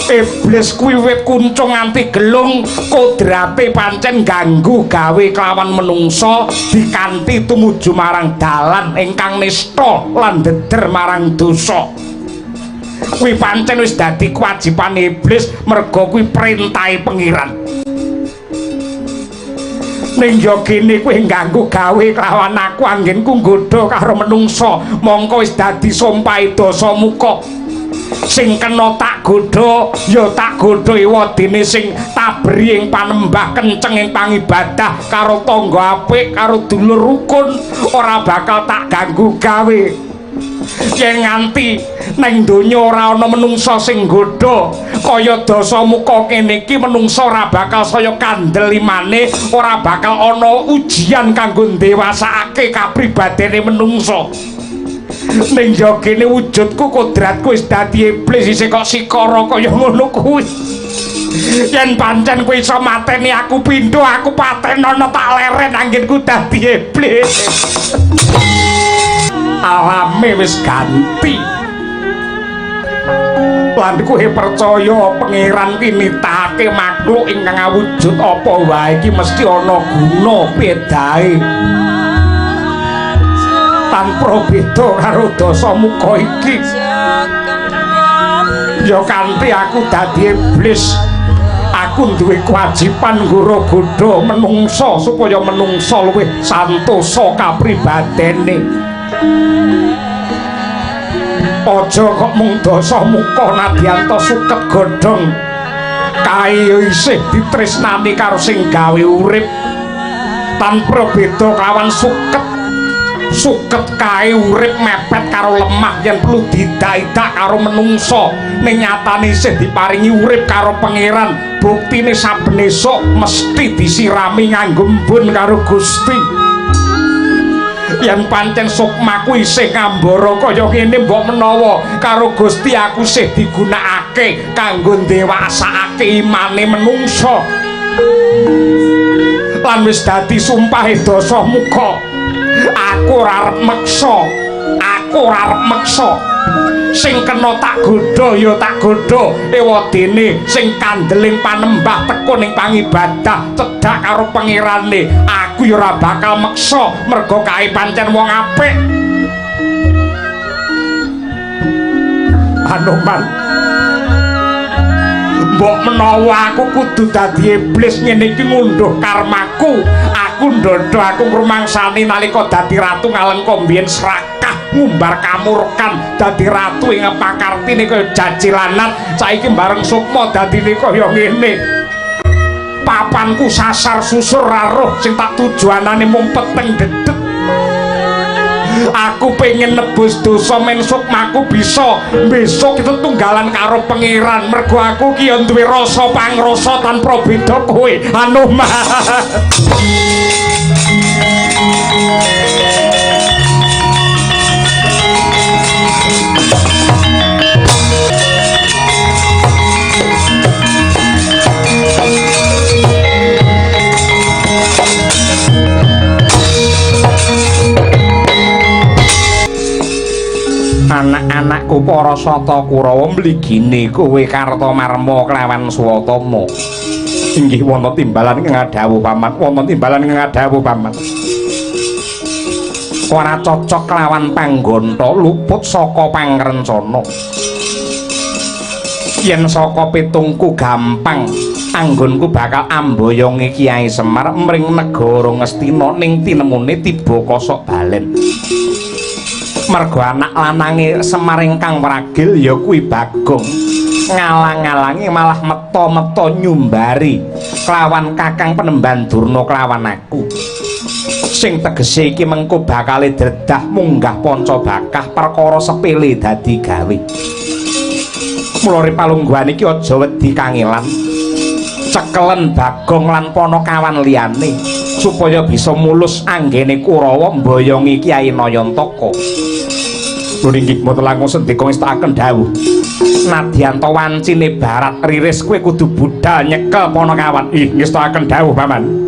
Iblis kuwi wit kuncung nganti gelung, kodrate pancen ganggu gawe kelawan menungsa dikanthi tumuju marang dalan ingkang nista lan ndeder marang dosa. Kuwi pancen wis dadi kewajibane iblis merga kuwi perintahe Pengiran. Ning yo kene kowe ngganggu gawe kelawan aku anggenku nggodha karo menungsa, mongko wis dadi sumpahe Dasamuka. Sing kena tak godha ya tak godha ewadene sing tabri ing panembah kenceng ing pangibadah karo tangga apik karo dulur rukun, ora bakal tak ganggu gawe. Yen nganti neng donya ora ana menungsa sing nggodha kaya Dasamuka kene iki, menungsa ora bakal saya kandel imane, ora bakal ana ujian kanggo ndewasakake kapribadene menungsa. Ning yo kene wujudku kodratku wis dadi iblis isih kok sikara kaya ngono kuwi. Yen pancen kowe iso mateni aku pindho, aku patenono tak leren anggenku dadi iblis. Alame wis ganti. Lan kowe percaya Pangeran ki nitahake makhluk ingkang awujud apa wae iki mesti ana guna bedae. Tanpa beda karo Dasamuka iki, ya kanthi aku dadi iblis, aku duwe kewajiban nggoro godha menungsa supaya menungsa luwih santosa kapribadene. Aja kok mung Dasamuka nadyan suket godhong kae isih ditresnani karo sing gawe urip. Tanpa beda kawan suket suket kae urip mepet karo lemah yen perlu didak-idak karo menungsa, ning nyatane isih diparingi urip karo Pangeran. Buktine saben esuk mesti disirami nganggo embun karo Gusti. Yen pancen sukmaku isih ngambara kaya ngene, mbok menawa karo Gusti aku isih digunakake kanggo ndewasakake imane menungsa. Lan wis dadi sumpahe Dasamuka, aku ora arep meksa, aku ora arep meksa. Sing kena tak godha ya tak godha, ewadene sing kandeling panembah tekun ing pangibadah cedhak karo Pangerane, aku ya ora bakal meksa merga kae pancen wong apik. Anoman, mbok menawa aku kudu dadi iblis ngene iki ngunduh karmaku. Aku ndodho aku ngrumangsani nalika dadi ratu Ngalengka mbiyen srakah ngumbar kamurkan dadi ratu ing pakartine kaya jajilanat, saiki bareng sukma dadine kaya ngene. Papanku sasar susur raruh sing tak tujuanane mung peteng dedet. Aku pengen nebus dosa men sukmaku bisa besok tetunggalan karo Pangeran, mergo aku ki ya duwe rasa pangrasa tanpa beda kowe Anoman. Anak-anakku para Sata Kurawa mligine kowe Kartamarma kelawan Swatama. Inggih wonten timbalan ingkang dawuh paman, wonten timbalan ingkang dawuh paman. Ora cocok lawan panggonta luput saka pangrencana. Yen saka pitungku gampang, anggonku bakal amboyonge Kyai Semar mring negara Ngastina ning tinemune tiba kosok balen. Mergo anak lanange Semar ingkang wragil ya kuwi Bagong. Ngalang-alangi malah meta-meta nyumbari kelawan Kakang Penemban Durna kelawan aku. Sing tegese iki mengko bakale dredah munggah panca bakah perkara sepele dadi gawe. Mula palungguhan iki aja wedi kangelan. Cekelen Bagong lan Panakawan liyane supaya bisa mulus anggene Kurawa mboyongi Kyai Nayantaka. Lho inggih mboten langkung sendika ngestakaken dawuh. Nadyan ta wancine barat riris kowe kudu budhal nyekel Panakawan. Ih ngestakaken dawuh paman.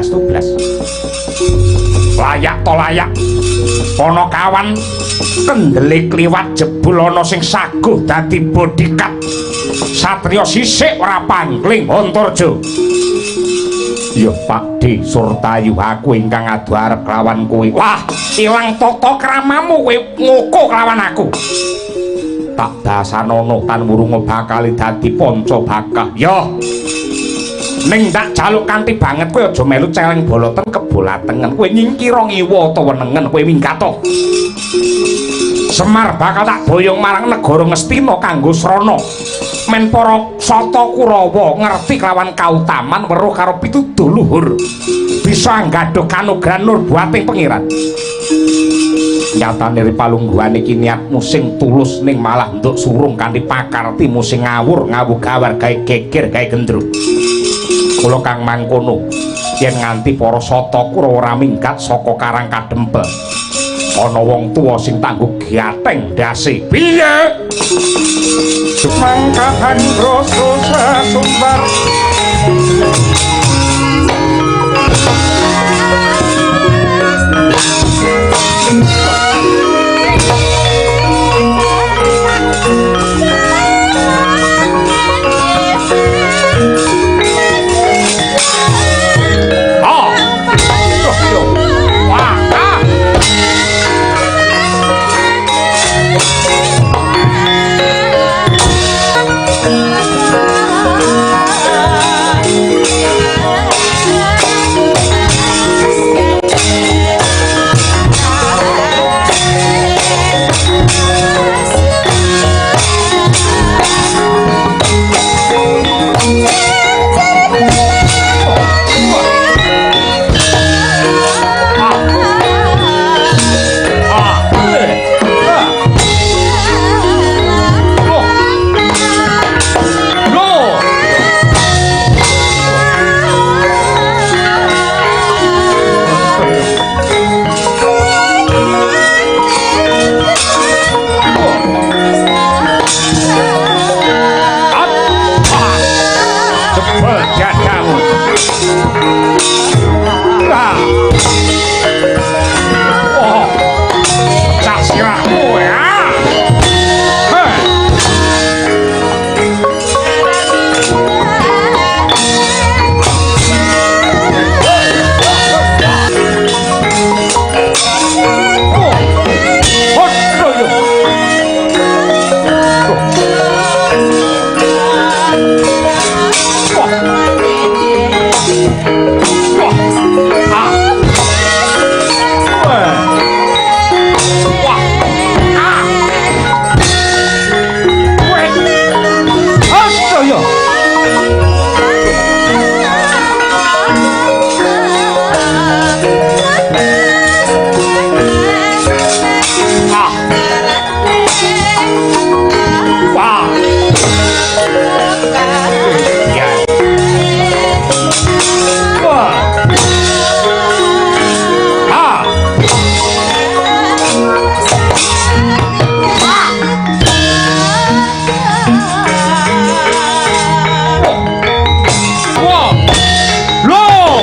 Tublas. Layak to layak. Ana kawan kendele kliwat jebul ana sing saguh dadi bodyguard. Satriya sisik ora pangling Antarja. Ya Pakde Surtayu aku ingkang adu arep kelawan kowe. Wah, ilang tata kramamu kowe ngoko kelawan aku. Tak dasanono tan wurunga bakal dadi panca bakah. Ya. Ning tak jaluk kanthi banget kowe aja melu celeng boloten kebolatengen. Kowe nyingkira ngiwa utawa nengen kowe minggat. Semar bakal tak boyong marang negara Ngastina kanggo srana. Men para sata Kurawa ngerti kelawan kautaman weruh karo pituduh luhur. Bisa nggadhuh kanugrahan nurbuating pengiran. Nyatane palungguhan iki niatmu sing tulus ning malah nduk surung kanthi pakartimu sing ngawur ngawugawar gawe geger gawe gendruk. Kula kang mangkono yen nganti para sata Kurawa ora minggat saka Karang Kadempel. Ana wong tuwa sing tangguh gateng ndase. Piye? Mangkahan rasa sumbar. Gembel dadamu. Ah. Oh. Pecah sirahmu ya. Heh. Oh. Aduh, yo. Wah. Wah. Ah. Wah. Wah. Ah. Weh. Aduh, yo. Ah. Wah. Ya. Wah. Ah. Wah. Loh.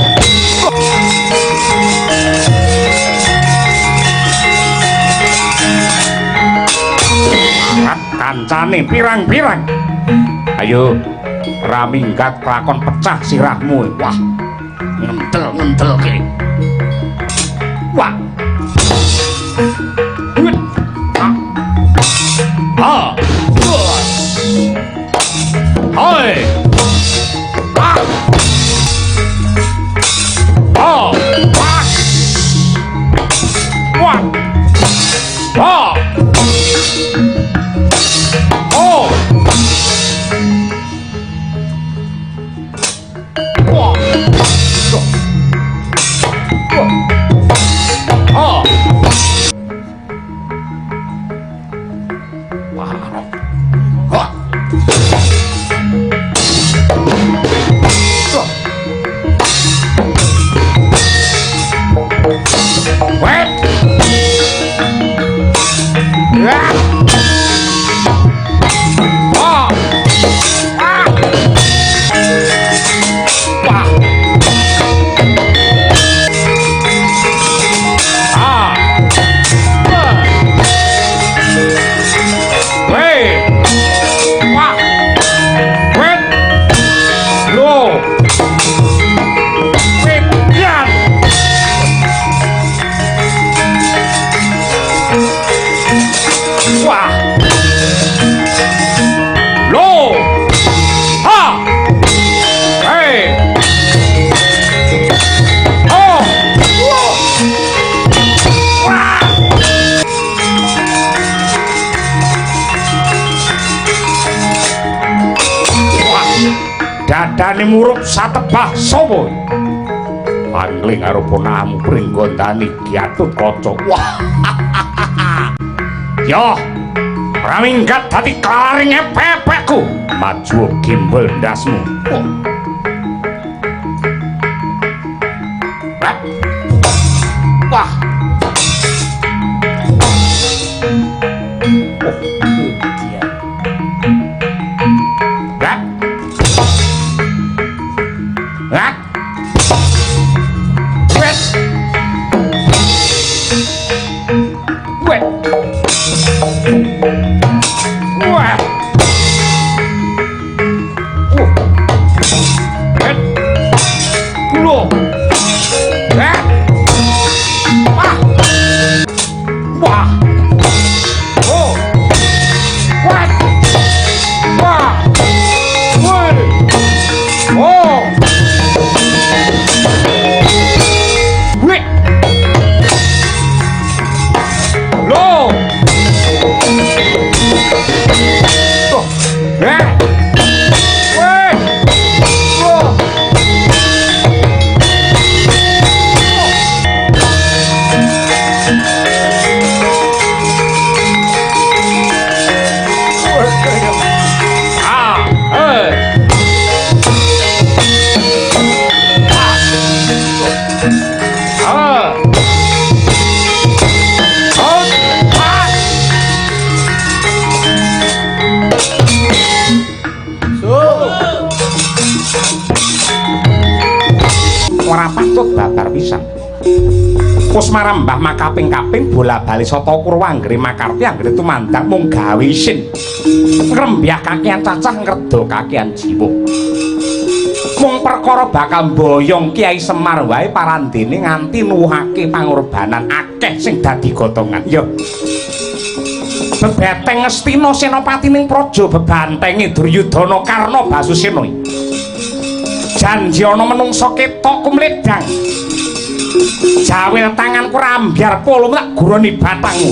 Kancane pirang-pirang. Ayo, ra minggat kelakon pecah sirahmu. Wah, ngentel-ngentelke. Wah. Wih. Ah. Ah. Hai. Ah. Ah. Wah. Wah. Ah. Oh. Wah. Wah. Ah. Wah. Wah. Wah. Wah. Wah. Ah. Wah. Ah. Wah. Weh. Wah. Weh. Loh. Weh. Yan. Wah. Loh. Ha. Hey. Oh. Wah. Wah. Wah. Dadane murup satebah sapa? Pangling karo ponakanmu Pringgondani Gatotkaca. Wah. Yo. Ora minggat dadi kelaring epek-epekku. Maju gembel ndasmu. Wah. Wah. Oh, iya. Wah. Wah. Wes. Wes. Wah. Wes. Loh. Wah. Wah. Wah. Oh. Wah. Wah. Woi. Oh. Wih. Loh. Tuh. Eh. Weh. Loh. Ah. Eh. babar pisan. Kusmara mbah makaping-kaping bola-bali sata Kurawa anggere makarti anggere tumandang mung gawe isin. Ngrembyah kakean cacah ngredha kakean jiwa. Mung perkara bakal mboyong Kiai Semar wae parandene nganti nuwuhake pangorbanan akeh sing dadi gotongan. Ya. Bebeteng Ngastina senopati ning praja bebantenge Duryudana Karna Basusena. Janji ana menungsa ketok kumledang. Jawil tanganku rambyar polo tak guroni batangmu.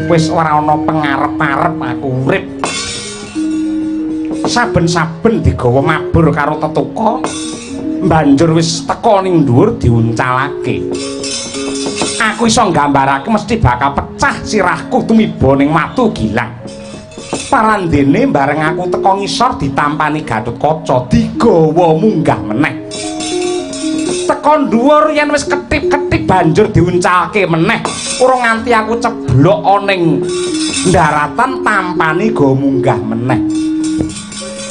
Wis ora ana pengarep-arep aku urip. Saben-saben digawa mabur karo tetuka, banjur wis teka ning dhuwur diuncalake. Aku iso nggambarake mesti bakal pecah sirahku tumiba ning watu gilang. Parandene bareng aku teka ngisor ditampani Gatotkaca digawa munggah meneh. Teka dhuwur yen wis ketip-ketip banjur diuncalke meneh. Ora nganti aku ceblok ning daratan tampani go munggah meneh.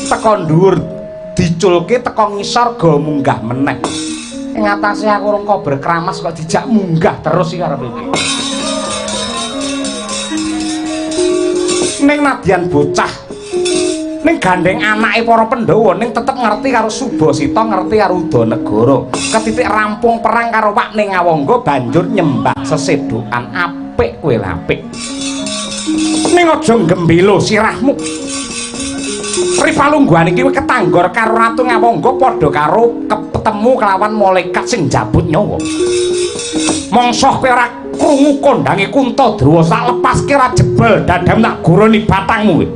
Teka dhuwur diculke, teka ngisor go munggah meneh. Ing atase aku rong kober kramas kok dijak munggah terus iki arep iki. Ning nadyan bocah ning gandeng anake para Pandhawa ning tetep ngerti karo Subasita, ngerti karo Udanegara. Ketitik rampung perang karo Wak ning Ngawangga banjur nyembah sesedokan apik kowe apik. Ning aja gembelo sirahmu. Ripalungguhan iki ketanggor karo Ratu Ngawangga padha karo ketemu kelawan malaikat sing njabut nyawa. Mongso kowe ora krungu kondange Kunta Druwa, sak lepaske ora jebol dadam tak guroni batangmu kowe.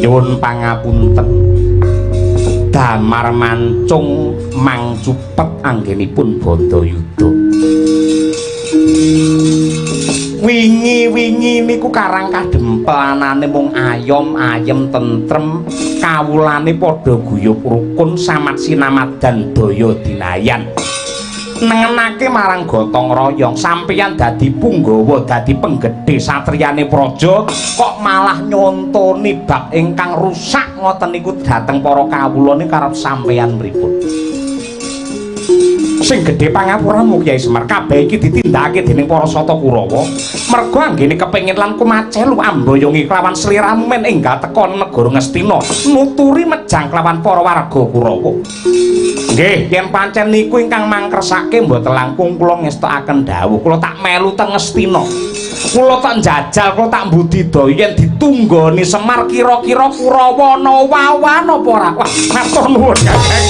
Nyuwun pangapunten, damar mancung mangcupet anggenipun Bandayuda. Wingi-wingi niku karang kadempel anane mung ayom ayem tentrem, kawulane padha guyub rukun samat sinamadan daya dinayan. Nengenake marang gotong royong, sampeyan dadi punggawa, dadi penggedhe satriyane praja kok malah nyontoni bab ingkang rusak ngoten niku dhateng para kawula niku karep sampeyan pripun? Sing gedhe pangapuramu Kyai Semar, kabeh iki ditindakake dening para Sata Kurawa merga anggene kepengin lan kumacelu amboyongi kelawan sliramu men enggal teka negara Ngastina nuturi mejang kelawan para warga Kurawa. Nggih, yen pancen niku ingkang mangkresake mboten langkung kula ngestokaken dawuh. Kula tak melu teng Ngastina. Kula tak njajal, kula tak mbudidaya yen ditunggoni Semar kira-kira Kurawa ana wawan apa ora? Wah, matur nuwun Kakang.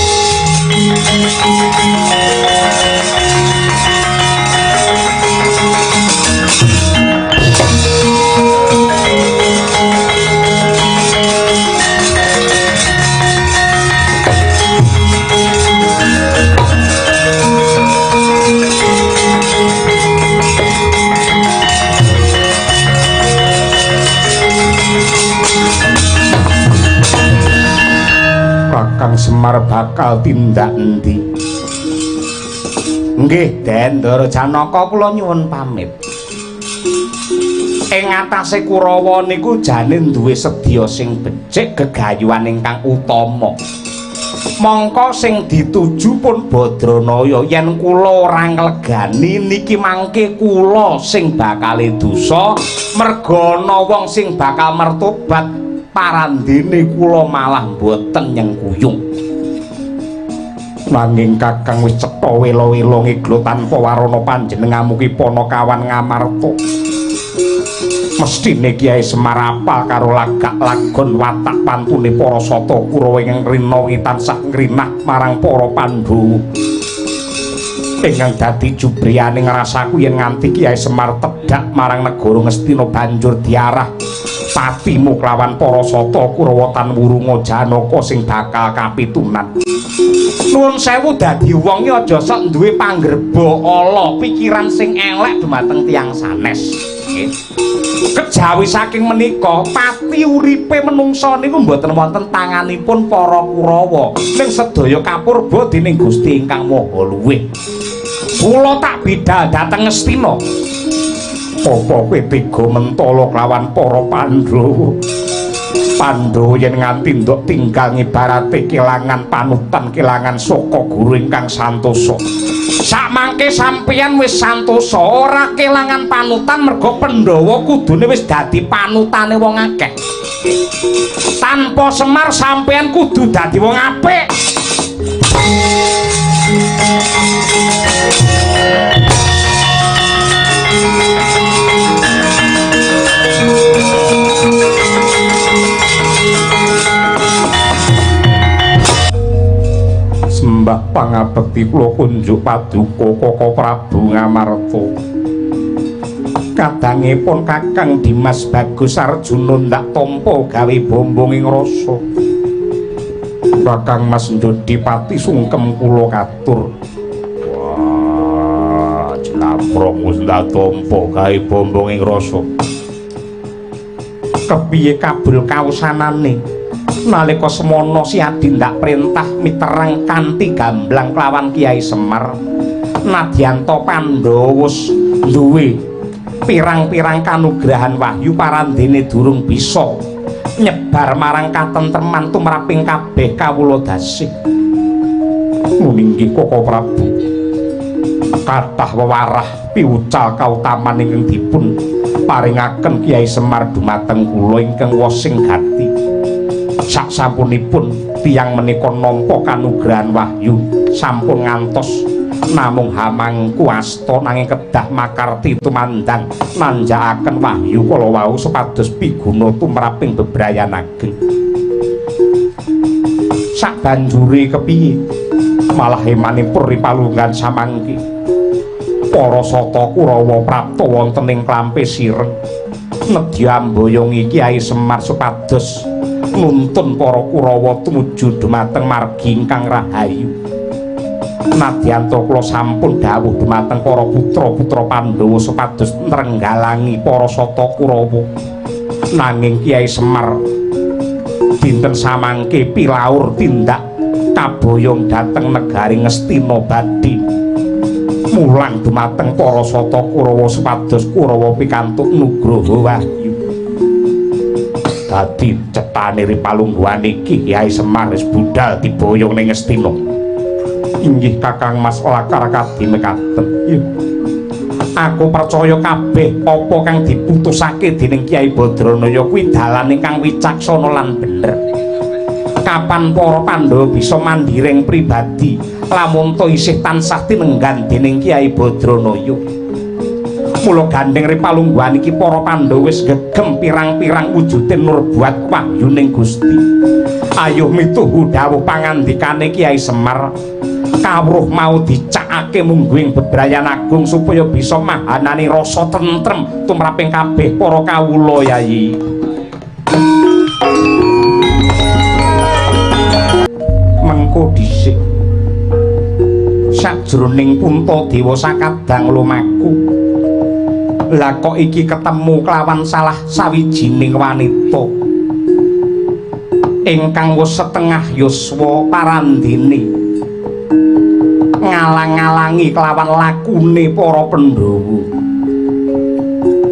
Kakang Semar bakal tindak endi? Nggih, Den Ndara Janaka kula nyuwun pamit. Ing atase Kurawa niku jane duwe sedya sing becik gegayuhan ingkang utama. Mongko sing dituju pun Badranaya, yen kula ora nglegani niki mangke kula sing bakale dosa, merga ana wong sing bakal mertobat parandene kula malah mboten nyengkuyung. Nanging Kakang wis cetha wela-wela ngiglo tanpa warana panjenenganmu ki Panakawan Ngamarta. Mesthine Kyai Semar apal karo lagak lagon watak pantune para Sata Kurawa ingkang rina wingi tansah ngrinah marang para Pandhawa. Ingkang dadi jubriyane ngrasaku yen nganti Kyai Semar tedhak marang negara Ngastina banjur diarah patimu kelawan para Sata Kurawa tan wurunga Janaka sing bakal kapitunan. Nuwun sewu, dadi wong iki aja sok duwe panggerba ala, pikiran sing elek dumateng tiyang sanes. Nggih. Kejawi saking menika pati uripe menungsa niku mboten wonten tanganipun para Kurawa, ning sedaya kapurba dening Gusti ingkang Maha Luwih. Kula tak bidal dhateng Ngastina. Apa kowe tega mentala kelawan para Pandhawa? Pandhawa yen nganti ndok tinggal ngibarate kelangan panutan, kelangan saka guru ingkang santosa. Sakmangke sampeyan wis santosa, ora kelangan panutan merga Pandhawa kudune wis dadi panutane wong akeh. Tanpa Semar sampeyan kudu dadi wong apik. Sembah pangabekti kula kunjuk paduka Kaka Prabu Ngamarta. Kadangipun Kakang Dimas Bagus Arjuna ndak tampa gawe bombong ing rasa. Kakang Mas Ndodipati sungkem kula katur. Wah, jlambrong wis ndak tampa gawe bombong ing rasa. Kepiye kabul kausanane? Nalika semono si Adi ndak perintah miterang kanthi gamblang kelawan Kyai Semar, nadyanta Pandhawa wis duwe Pirang-pirang kanugrahan wahyu parandene durung bisa nyebar marang katentreman tumraping kabeh kawula dasih. Nggih Koko Prabu. Kathah wewarah piwucal kautaman ingkang dipun paringaken Kyai Semar dumateng kula ingkang wosing gati. Saksampunipun tiyang menika nampa kanugrahan wahyu sampun ngantos namung hamangku asta nanging kedah makarti tumandang nanjakaken wahyu kala wau supados piguna tumraping bebrayan ageng. Sabanjure kepiye malah emanipun ripalunggan samangke para sata Kurawa prapta wonten ing Klampe Sireng nedya amboyongi Kyai Semar supados nuntun para Kurawa tumuju dumateng margi ingkang rahayu. Nadyanto kula sampun dawuh dumateng para putra-putra Pandhawa supados nrenggalangi para sata Kurawa, nanging Kyai Semar dinten samangke pilaur tindak kaboyong dhateng negari Ngastina badhe mulang dumateng para sata Kurawa supados Kurawa pikantuk nugroho wahyu. Dadi cetane ripalungguhan iki Kyai Semar wis budal diboyong ning Ngastina. Inggih Kakang Mas lakar kadi mekaten. Aku percaya kabeh apa kang diputusake dening Kyai Badranaya kuwi dalan ingkang wicaksana lan bener. Kapan para Pandhawa bisa mandhiring pribadi lamun ta isih tansah tinenggan dening Kyai Badranaya. Mula gandheng ripalungguhan iki para Pandhawa wis gegem pirang-pirang wujudin nurbuat wahyuning Gusti. Ayuh mituhu dawuh pangandikane Kyai Semar, kawruh mau dicakake mungguing bebrayan agung supaya bisa mahanani rasa tentrem tumraping kabeh para kawula Yayi. Mengko dhisik sajroning Puntadewa sakadang lumaku, lah kok iki ketemu kelawan salah sawijining wanita ingkang wis setengah yuswa parandene ngalang-alangi kelawan lakune para Pandhawa.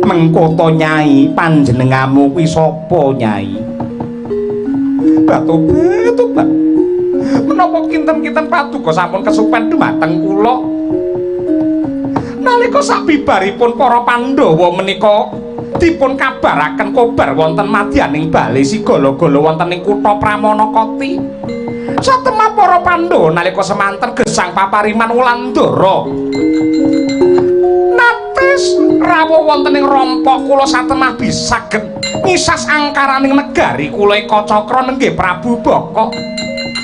Mengko to Nyai, panjenenganmu kuwi sapa Nyai? Batu-batu. Menapa kinten-kinten paduka sampun kesupen dumateng kula? Nalika sabibaripun para Pandhawa menika dipun kabaraken kobar wonten madyaning bale Sigala-gala wonten ing kutha Pramanakati. Satemah para Pandhawa nalika semanten gesang papariman Wulandara nates rawuh wonten ing rompok kula satemah bisaged ngisas angkaraning negari kula Ekacakra nenggih Prabu Baka.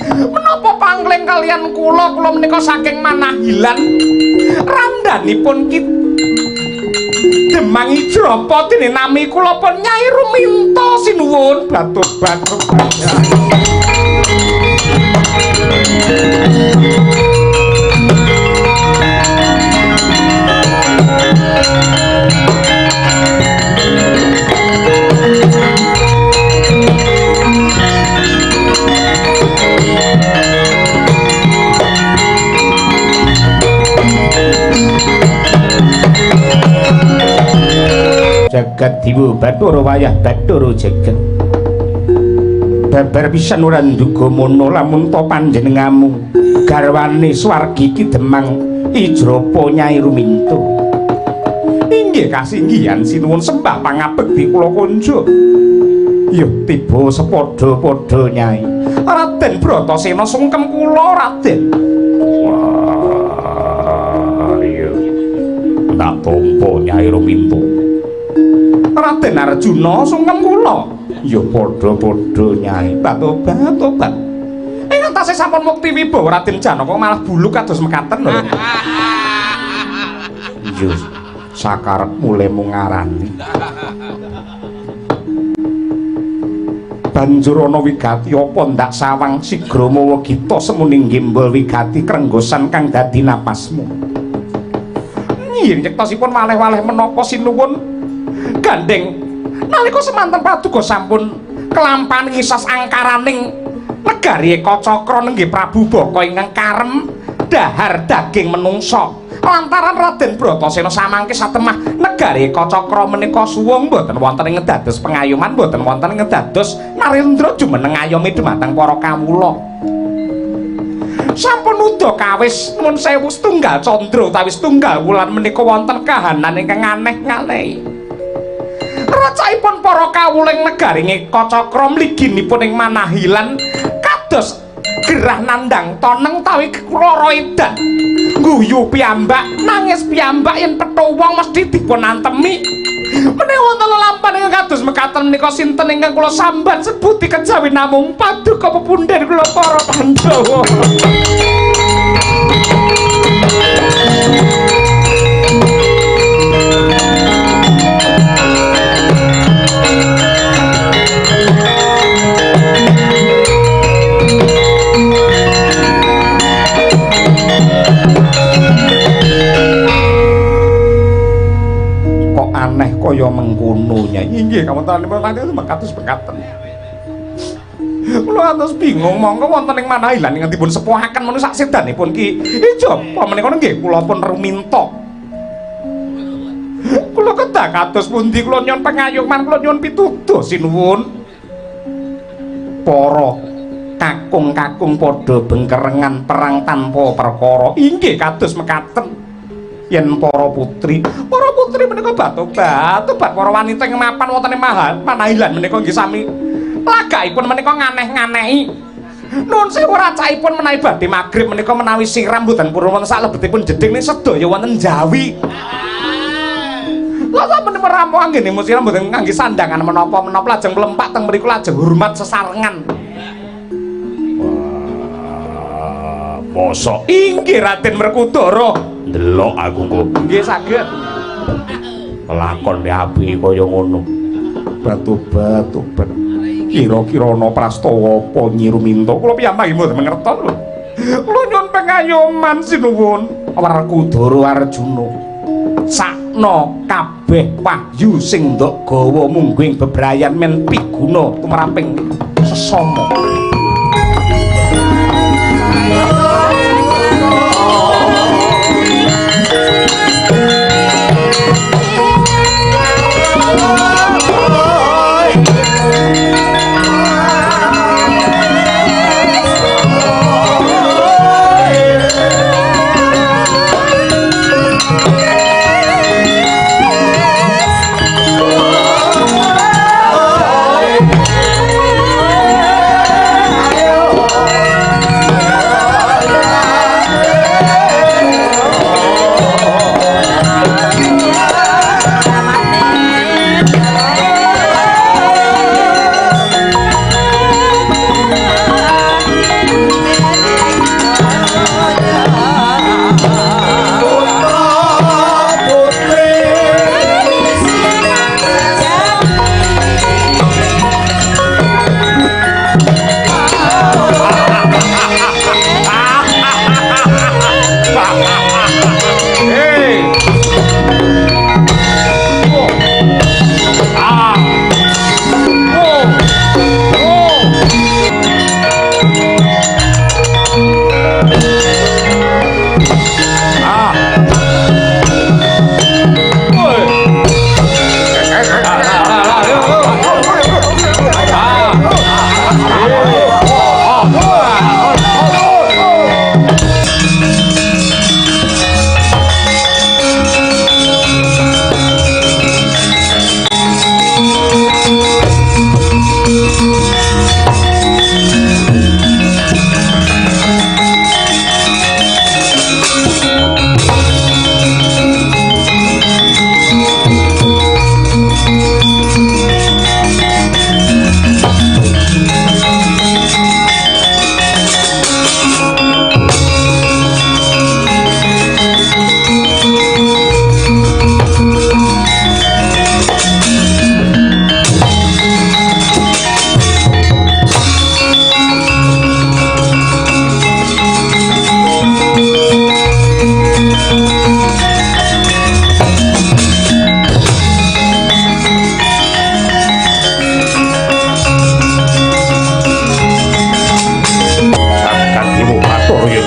Menapa pangling kalian kula, kula menika saking Manahilan randhanipun Ki Demang Ijrapa dene nami kula pun Nyai Ruminta sinuwun batur-batur. Jagat Dewa Bathara wayah Bathara jagat. Babar pisan ora nduga mono lamun ta panjenenganmu garwane swargi Ki Demang Ijrapa Nyai Ruminta. Inggih kasinggihan sinuwun sembah pangabekti kula konjuk. Yuh tiba sepadha-padha Nyai. Raden Bratasena sungkem kula Raden. Wah iya. Tak tampa Nyai Ruminta. Raden Arjuna sungkem kula. Ya padha-padha Nyai. Batobat-tobat. Ingkang tasih sampun mukti wibawa Raden Janaka malah buluk kados mekaten lho. Iya, sakarep mulemu ngarani. Banjur ana wigati apa ndak sawang sigra mawa gita semuning gembol wigati krenggosan kang dadi napasmu. Nggih nyektosipun waleh-waleh menapa sinuwun gandeng nalika semanten paduka sampun kelampan ngisas angkaraning negari Ekacakra nenggih Prabu Baka ingkang karem dahar daging menungsa. Lantaran Raden Bratasena samangke satemah negari Kacakra menika suwung mboten wonten ing dados pengayoman, mboten wonten ing dados narendra jumeneng ngayomi dhumateng para kawula. Sampun uda kawis nuwun sewu setunggal candra utawi setunggal wulan menika wonten kahanan ingkang aneh-anehi. Racaipun para kawula ing negari Kacakra mliginipun ing Manahilan kados gerah nandang toneng tawi lara edan. Guyu piyambak, nangis piyambak yen petho wong mesti dipun antemi. Menawi wonten lelampahan ingkang kados mekaten menika sinten ingkang kula sambat sebuti kejawi namung paduka pepundhen kula para Pandhawa. Kok aneh kaya mengkono Nyai. Inggih kawontenanipun kados mekaten. Kula ngantos bingung mongko wonten ing Manahilan ingkang dipun sepuhaken menika sak sedanipun Ki. Ijaba menika nggih kula pun ruminta. Kula kedah kados pundi kula nyuwun pengayoman, kula nyuwun pituduh sinuwun. Para kakung-kakung padha bengkerengan perang tanpa perkara. Inggih kados mekaten. Yen para putri menika batu-batu para wanita ing mapan wonten ing Manahilan menika nggih sami lagakipun menika nganeh-nganehi. Nuwun sewu racaipun menawi badhe magrib menika menawi siram mboten purun wonten salebetipun jeding ning sedaya wonten jawi. Lha sampun merampung anggene siram mboten ngangge sandangan menapa-menapa lajeng mlempak teng mriku lajeng hormat sesarengan. Wah, mosok inggih Raden Werkudara. Ndelok aku kok. Nggih saged. Lakon apike kaya ngono. Batu-batu ben. Kira-kira ana prastawa apa Nyi Ruminta? Kula piyambak mboten mangertos lho. Kula nyuwun pengayoman sinuwun. Werkudara Arjuna. Sakno kabeh wahyu sing ndok gawa mungguing bebrayan men piguna tumraping sesama.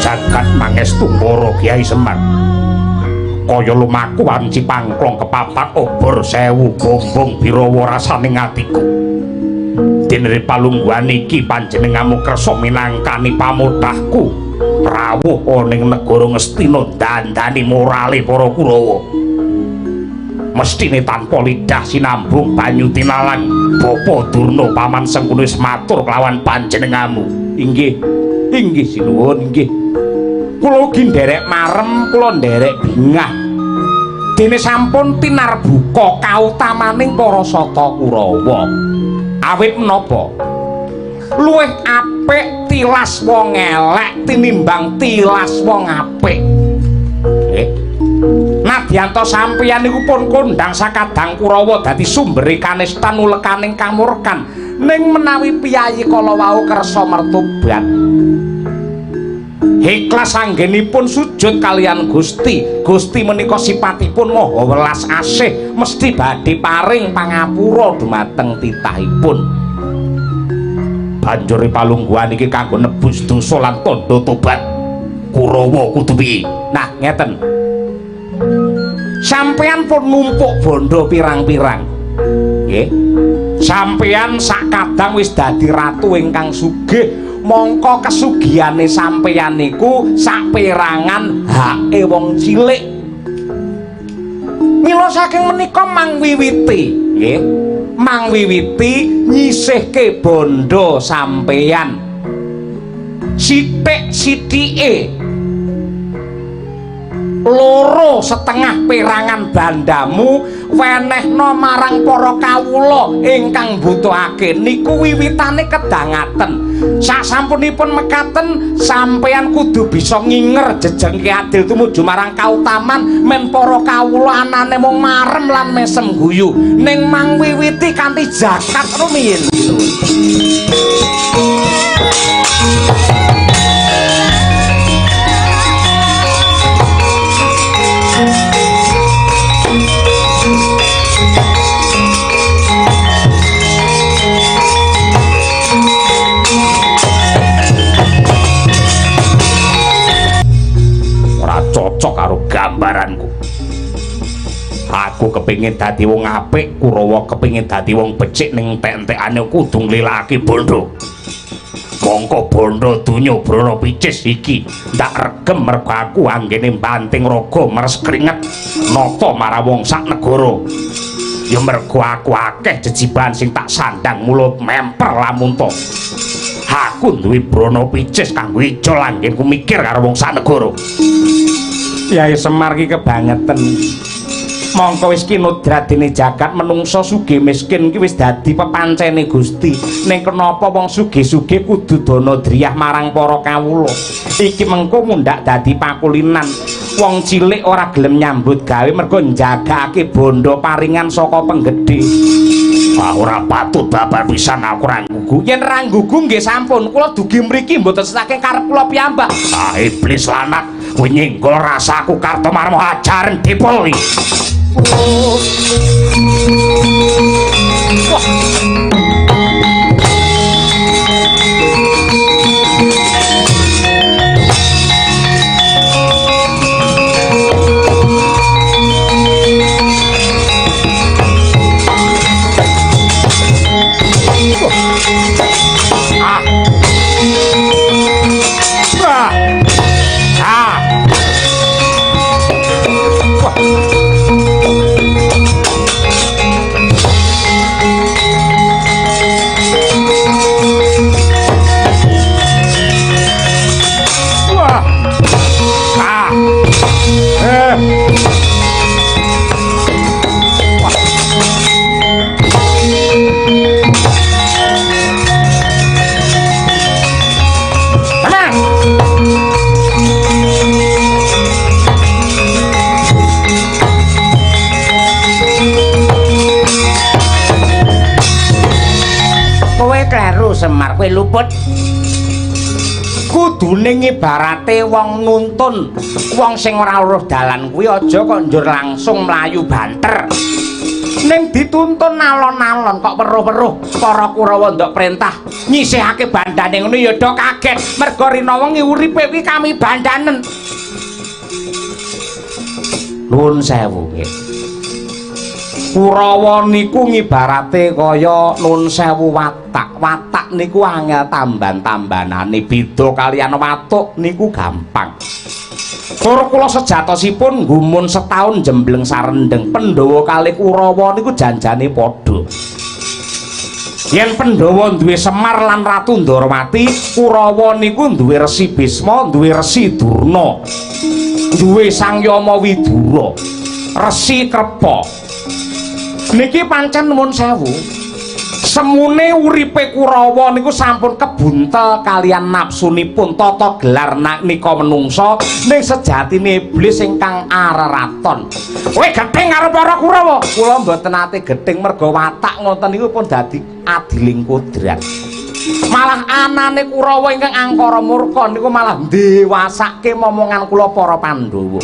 Jagat Mangestu Para Kyai Semar. Kaya lumaku wanci pangklong kepapat obor sewu gombong birawa rasane atiku. Dene palungguhan iki panjenenganmu kersa minangkani pamothahku rawuh ana ing negara Ngastina dandani morale para Kurawa. Mesthine tanpa lidah sinambung banyu tinalan Bapa Durna paman Sengkuni wis matur kelawan panjenenganmu. Inggih, inggih sinuwun, inggih. Kula ugi nderek marem, kula nderek bingah. Dene sampun tinarbuka kautamaning para sata Kurawa. Awit menapa? Luwih apik tilas wong elek tinimbang tilas wong apik. Nggih. Nadyanto sampeyan niku pun kondhang sakadang Kurawa dadi sumbere kanistan ulekaning kamurkan. Ning menawi piyayi kala wau kersa mertobat, ikhlas anggenipun sujud kaliyan Gusti. Gusti menika sipatipun maha welas asih, mesti badhe paring pangapura dumateng titahipun. Banjur palungguhan iki kanggo nebus dosa lan tandha tobat Kurawa kudu piye? Nah, ngeten. Sampeyan pun numpuk bondo pirang-pirang. Nggih. Sampeyan sakadang wis dadi ratu ingkang sugih. Mongko kesugihane sampeyan niku saperangan hake wong cilik. Mila saking menika mang wiwiti, nggih. Mang wiwiti nyisihke bondo sampeyan. Sithik-sithike 2,5 perangan bandamu wenehna marang para kawula ingkang mbutuhake. Niku wiwitane kedangaten. Sasampunipun mekaten sampeyan kudu bisa nginger jejengke adil tumuju marang kautaman men para kawula anane mung marem lan mesem guyu. Ning mang wiwiti kanthi zakat rumiyin. Ora cocok karo gambaranku. Aku kepingin dadi wong apik, Kurawa kepingin dadi wong becik ning entek-entekane kudu nglilake bondo. Mongko bondo donya brana picis iki ndak regem mergo aku anggene banting raga meres kringet nata marang wong sak negara. Ya mergo aku akeh jejibahan sing tak sandang mulut memper lamunta. Aku duwe brana picis kanggo ijol anggenku mikir karo wong sak negara. Yai Semar ki kebangeten. Mongko wis kinodradene jagat menungsa sugih miskin ki wis dadi pepancene Gusti. Ning kenapa wong sugih-sugih kudu dana driyah marang para kawula? Iki mengko mundhak dadi pakulinan. Wong cilik ora gelem nyambut gawe mergo njagake bondo paringan saka penggedhe. Ah, ora patut babar pisan aku ora nggugu. Yen ra nggugu nggih sampun, kula dugi mriki mboten saking karep kula piyambak. Ah, iblis lanat, kowe nyenggol rasaku Kartomarmo ajaran dipol iki. Wah. Ah. Ah. Ah. Wah. Wah. Ah. Eh. Wah. Tenang. Kowe kleru Semar, kowe luput. Kudune ngibarate wong nuntun wong sing ora weruh dalan kuwi aja kok njur langsung mlayu banter. Ning dituntun alon-alon kok weruh-weruh para Kurawa ndok perintah nyisihake bandane ngono ya do kaget mergo rina wengi uripe kuwi kami bandanen. Nuwun sewu nggih. Kurawa niku ngibarate kaya nun sewu watak. Watak niku angel tamban-tambanane, beda kaliyan watuk niku gampang. Tur kula sejatosipun gumun setahun jembleng sarendeng. Pandhawa kalih Kurawa niku janjane padha. Yen Pandhawa duwe Semar lan Ratu Ndorowati, Kurawa niku duwe Resi Bisma, duwe Resi Durna, duwe Sang Yama Widura, Resi Krepa. Niki pancen nuwun sewu. Semune uripe Kurawa niku sampun kebuntel kaliyan nafsunipun, tata gelar nika menungsa ning sejatine iblis ingkang areraton. Kowe gething karo para Kurawa? Kula mboten ate gething merga watak ngoten niku pun dadi adiling kodrat. Malah anane Kurawa ingkang angkara murka niku malah ndewasake momongan kula para Pandhawa.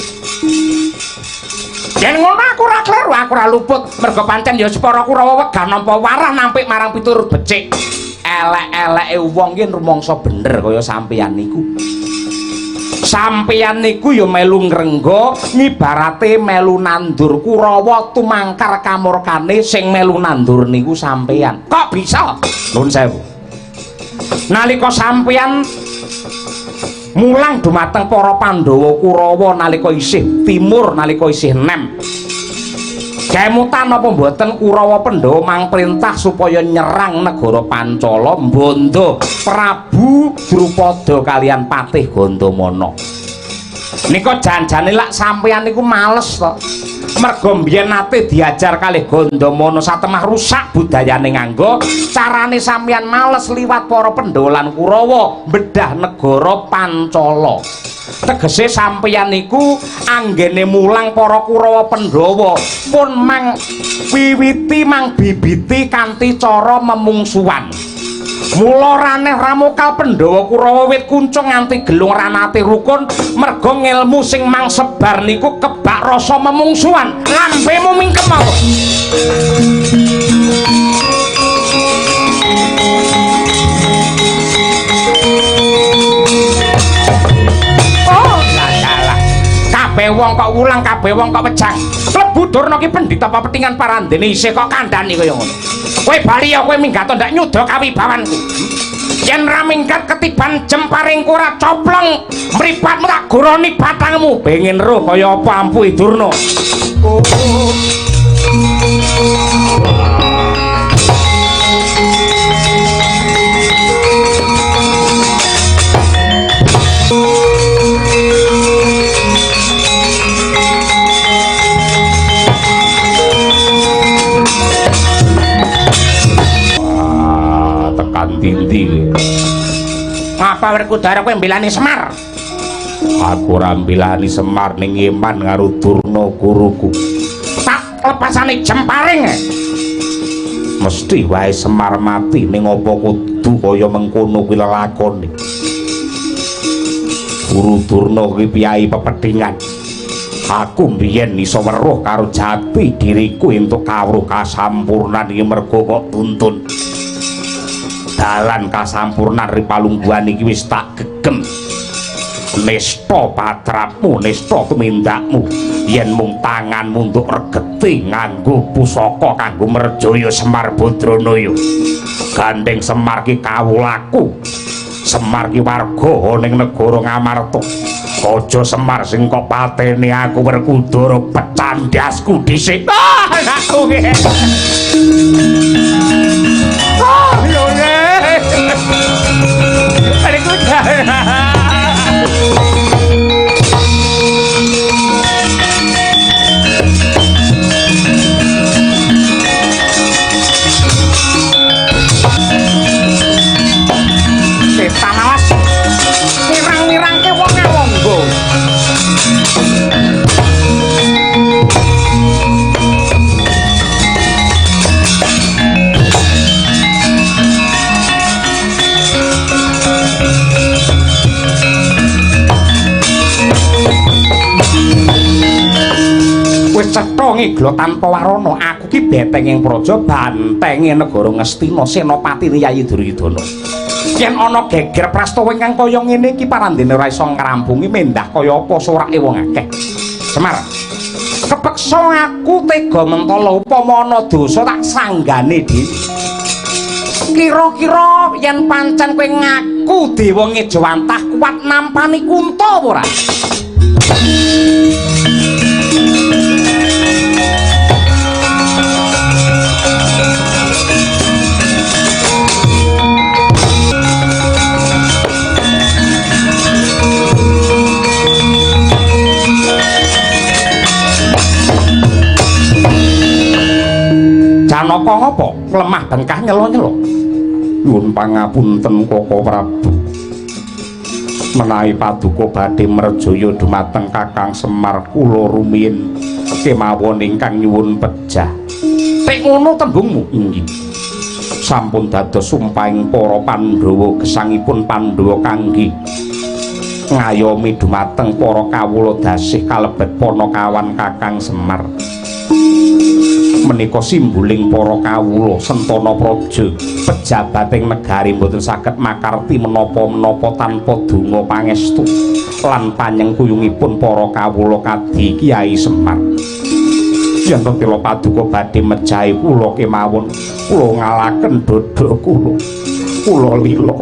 Yen ngono aku ora kleru, aku ora luput merga pancen ya para Kurawa wegah nampa warah nampik marang pitur becik. Elek-eleke wong yen rumangsa bener kaya sampeyan niku. Sampeyan niku ya melu ngrengga, ngibarate melu nandur. Kurawa tumangkar kamurkane sing melu nandur niku sampeyan. Kok bisa? Nuwun sewu. Nalika sampeyan mulang dumateng para Pandhawa Kurawa nalika isih timur, nalika isih nem, kemutan apa mboten Kurawa Pandhawa mang perintah supaya nyerang negara Pancala mbondo Prabu Drupada kaliyan Patih Gandamana. Nika janjane lak sampeyan niku males to. Merga mbiyen nate diajar kalih Gandamana satemah rusak budayane nganggo carane sampeyan males liwat para Pandhawa lan Kurawa bedah negara Pancala. Tegese sampeyan niku anggene mulang para Kurawa Pandhawa pun mang wiwiti mang bibiti kanthi cara memungsuhan. Mula raneh ramokal Pandhawa Kurawa wit kuncung nganti gelung ranate rukun merga ngelmu sing mang sebar niku kebak rasa memungsuhan. Lambemu mingkem apa? Oh, dalah. Kabeh wong kok wulang, kabeh wong kok wejang. Klebu Durna ki pendhita pepetingan parandene isih kok kandhani kaya ngono. Kowe bali ya kowe minggat ndak nyuda kawibawanku. Yen ra minggat ketiban jemparingku ora coplong, mripatmu tak goroni batangmu. Pengen roh kaya apa ampuhe Durna. Dindi. Ngapa Werkudara kowe mbelani Semar? Aku ora mbelani Semar ning iman karo Durna guruku. Tak lepasane jemparing. Mesti wae Semar mati ning apa kudu kaya mengkono kuwi lelakone. Guru Durna kuwi piyai pepethingan. Aku mbiyen iso weruh karo jati diriku entuk kawruh kasampurnan iki merga kok tuntun. Dalan kasampurnan ri palungguhan iki wis tak gegem. Nista patrapmu, nista tumindakmu, yen mung tanganmu nduk regeti nganggo pusaka kanggo merjaya Semar Badranaya. Gandeng Semar ki kawulaku. Semar ki warga ning negara Ngamarta. Aja Semar sing kok pateni aku Werkudara pecandhasku dhisik. Ah, anakku ki. Oh, yo ye. Setan awas. Mirang-mirangke wong awangga. Wis cetha ngigla tanpa warana, aku ki betenging praja bantenge negara Ngastina senopati Yayi Duryudana. Yen ana geger prastawa ingkang kaya ngene iki parandene ora iso ngrampungi mendah kaya apa sorake wong akeh. Semar. Kepeksa aku tega mentala upama ana dosa tak sanggane dhewe. Kira-kira yen pancen kowe ngaku dewa ngejawantah kuat nampani kunta apa ora? Janaka ngopo? Lemah bengkah nyelo-nyelo. Nyuwun pangapunten Koko Prabu. Menawi paduka badhe merjaya dumateng Kakang Semar kula rumiyin kemawon ingkang nyuwun pejah. Tek ngono tembungmu? Inggih. Sampun dados sumpahing para Pandhawa gesangipun Pandhawa kangge ngayomi dumateng para kawula dasih kalebet panakawan Kakang Semar. Menika simbuling para kawula sentana praja pejabating negari mboten saged makarti menapa-menapa tanpa donga pangestu lan panyengkuyungipun para kawula kadi Kyai Semar. Yen tila paduka badhe mejahi kula kemawon, kula ngalaken dada kula. Kula lila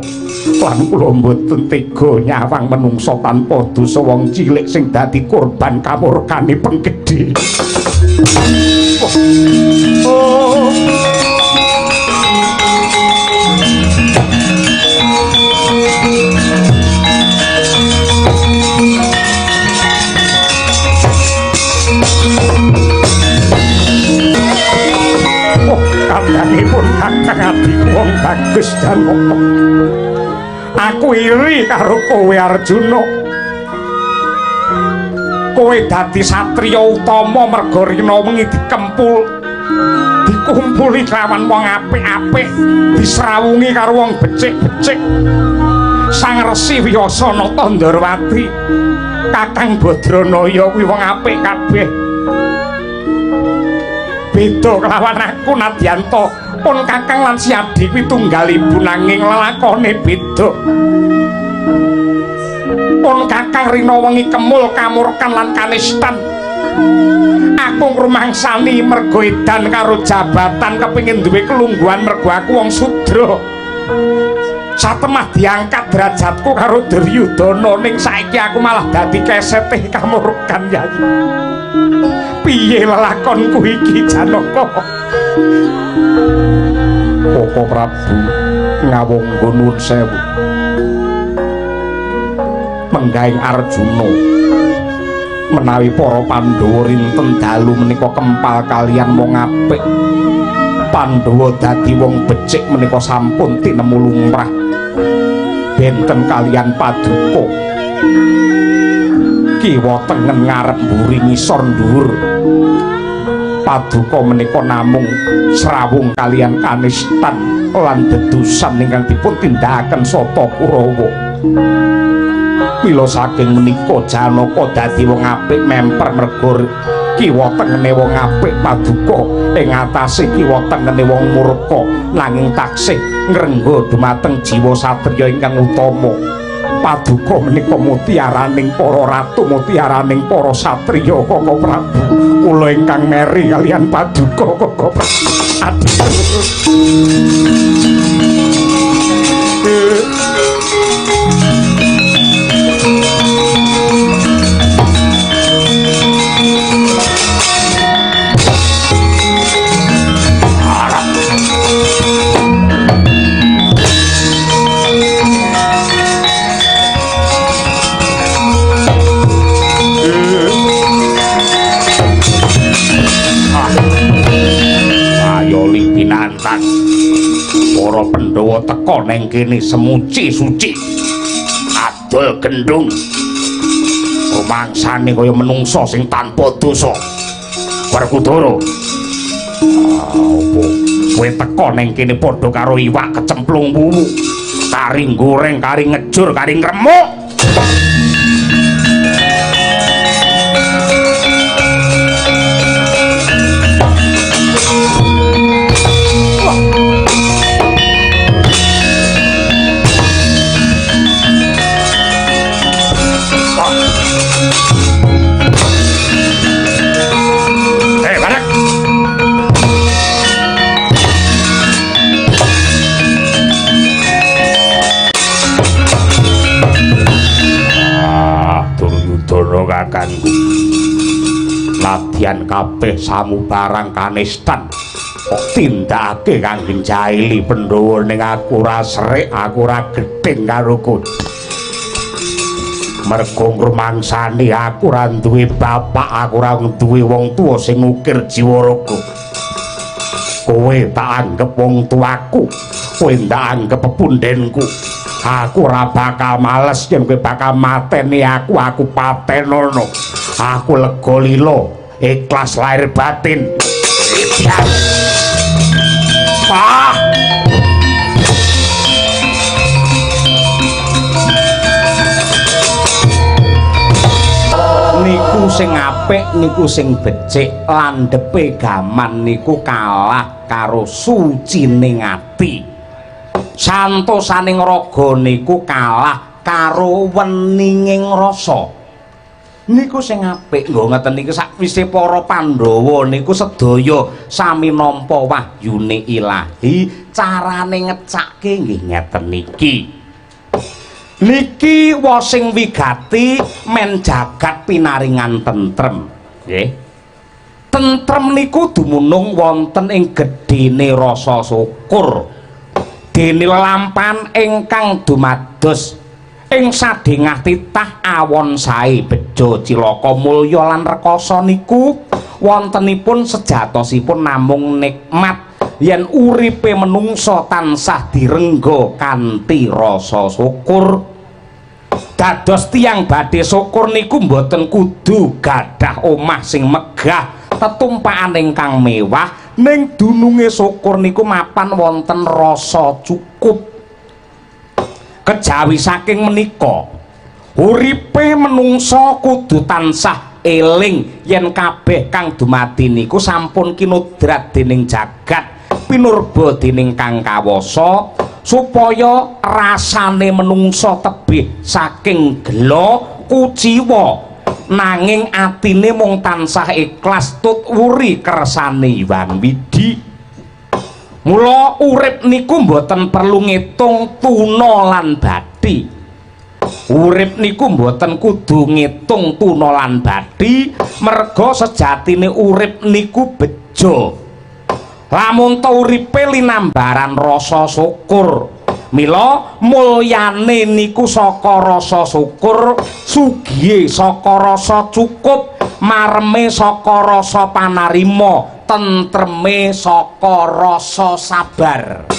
lan kula mboten tega nyawang menungsa tanpa dosa wong cilik sing dadi korban kamurkane penggedhe. Oh. Oh, kandhanipun Kakang adhiku wong bagus Janaka. Aku iri karo kowe Arjuna. Kowe dadi satriya utama merga rina wengi dikempul, dikumpuli kelawan wong apik-apik, disrawungi karo wong becik-becik. Sang Resi Wiyasa Nata Ndorowati, Kakang Badranaya kuwi wong apik kabeh. Beda kelawan aku nadyanta pun Kakang lan si adhi kuwi tunggal ibu nanging lelakone beda. Pun Kakang rina wengi kemul kamurkan lan kanistan. Aku ngrumangsani mergo edan karo jabatan kepengin duwe kelungguhan mergo aku wong sudra. Satemah diangkat derajatku karo Duryudana ning saiki aku malah dadi kesete kamurkan Yayi. Piye lelakonku iki Janaka? Koko Prabu ngawonggo nuwun sewu. Menggaing Arjuna menawi para Pandhawa rinten dalu menika kempal kalian wong apik. Pandhawa dadi wong becik menika sampun tinemu lumrah. Benten kalian paduka. Kiwa tengen ngarep mburi ngisor dhuwur. Paduka menika namung srawung kalian kanistan lan dedusan ingkang dipun tindakaken Sata Kurawa. Mila saking menika Janaka dadi wong apik memper merga kiwa tengene wong apik paduka ing atase kiwa tengene wong murka nanging taksih ngrengga dumateng jiwa satriya ingkang utama. Paduka menika mutiaraning para ratu, mutiaraning para satriya Koko Prabu. Kula ingkang meri kalian paduka Koko Prabu. Aduh. Para Pandhawa teka neng kene semuci suci adol gendung rumangsane kaya menungsa sing tanpa dosa. Werkudara, opo kowe teka neng kene padha karo iwak kecemplung wuwu, kari goreng, kari ngejur, kari ngremuk. kakangku. Nadyan kabeh samubarang kanistan kok tindakake kanggo njaili Pandhawa, ning aku ora serik, aku ora gething karo kowe. Mergo ngrumangsani aku ora duwe bapak, aku ora duwe wong tuwa sing ngukir jiwa raga. Kowe tak anggep wong tuaku, kowe tak anggep pepundhenku. Aku ora bakal males yen kowe bakal mateni aku, aku patenono. Aku lega lila, ikhlas lahir batin. Ah! Niku sing apik, niku sing becik, landhepe gaman niku kalah karo sucine ati. Santosaning raga niku kalah karo weninging rasa. Niku sing apik. Nggo ngeten niku sakwise para Pandhawa niku sedaya sami nampa wahyune ilahi, carane ngecake nggih ngeten niki. Niki wosing wigati men jagat pinaringan tentrem. Nggih. Tentrem niku dumunung wonten ing gedhene rasa syukur. Dene lelampan ingkang dumados ing sadhengah titah awon sae bejo cilaka mulya lan rekasa niku wontenipun sejatosipun namung nikmat yen uripe menungsa tansah direngga kanthi rasa syukur. Dados tiyang badhe syukur niku mboten kudu gadah omah sing megah, tetumpakan ingkang mewah, ning dununge syukur niku mapan wonten rasa cukup. Kejawi saking menika, uripe menungsa kudu tansah eling yen kabeh kang dumadi niku sampun kinodrat dening jagat, pinurba dening Kang Kawasa, supaya rasane menungsa tebih saking gela kuciwa, nanging atine mung tansah ikhlas tut wuri kersane Hyang Widhi. Mula urip niku mboten perlu ngitung tuna lan bathi. Urip niku mboten kudu ngitung tuna lan bathi, merga sejatine urip niku bejo. Lamun ta uripe linambaran rasa syukur. Mila mulyane niku saka rasa syukur, sugihe saka rasa cukup, mareme saka rasa panarima, tentreme saka rasa sabar.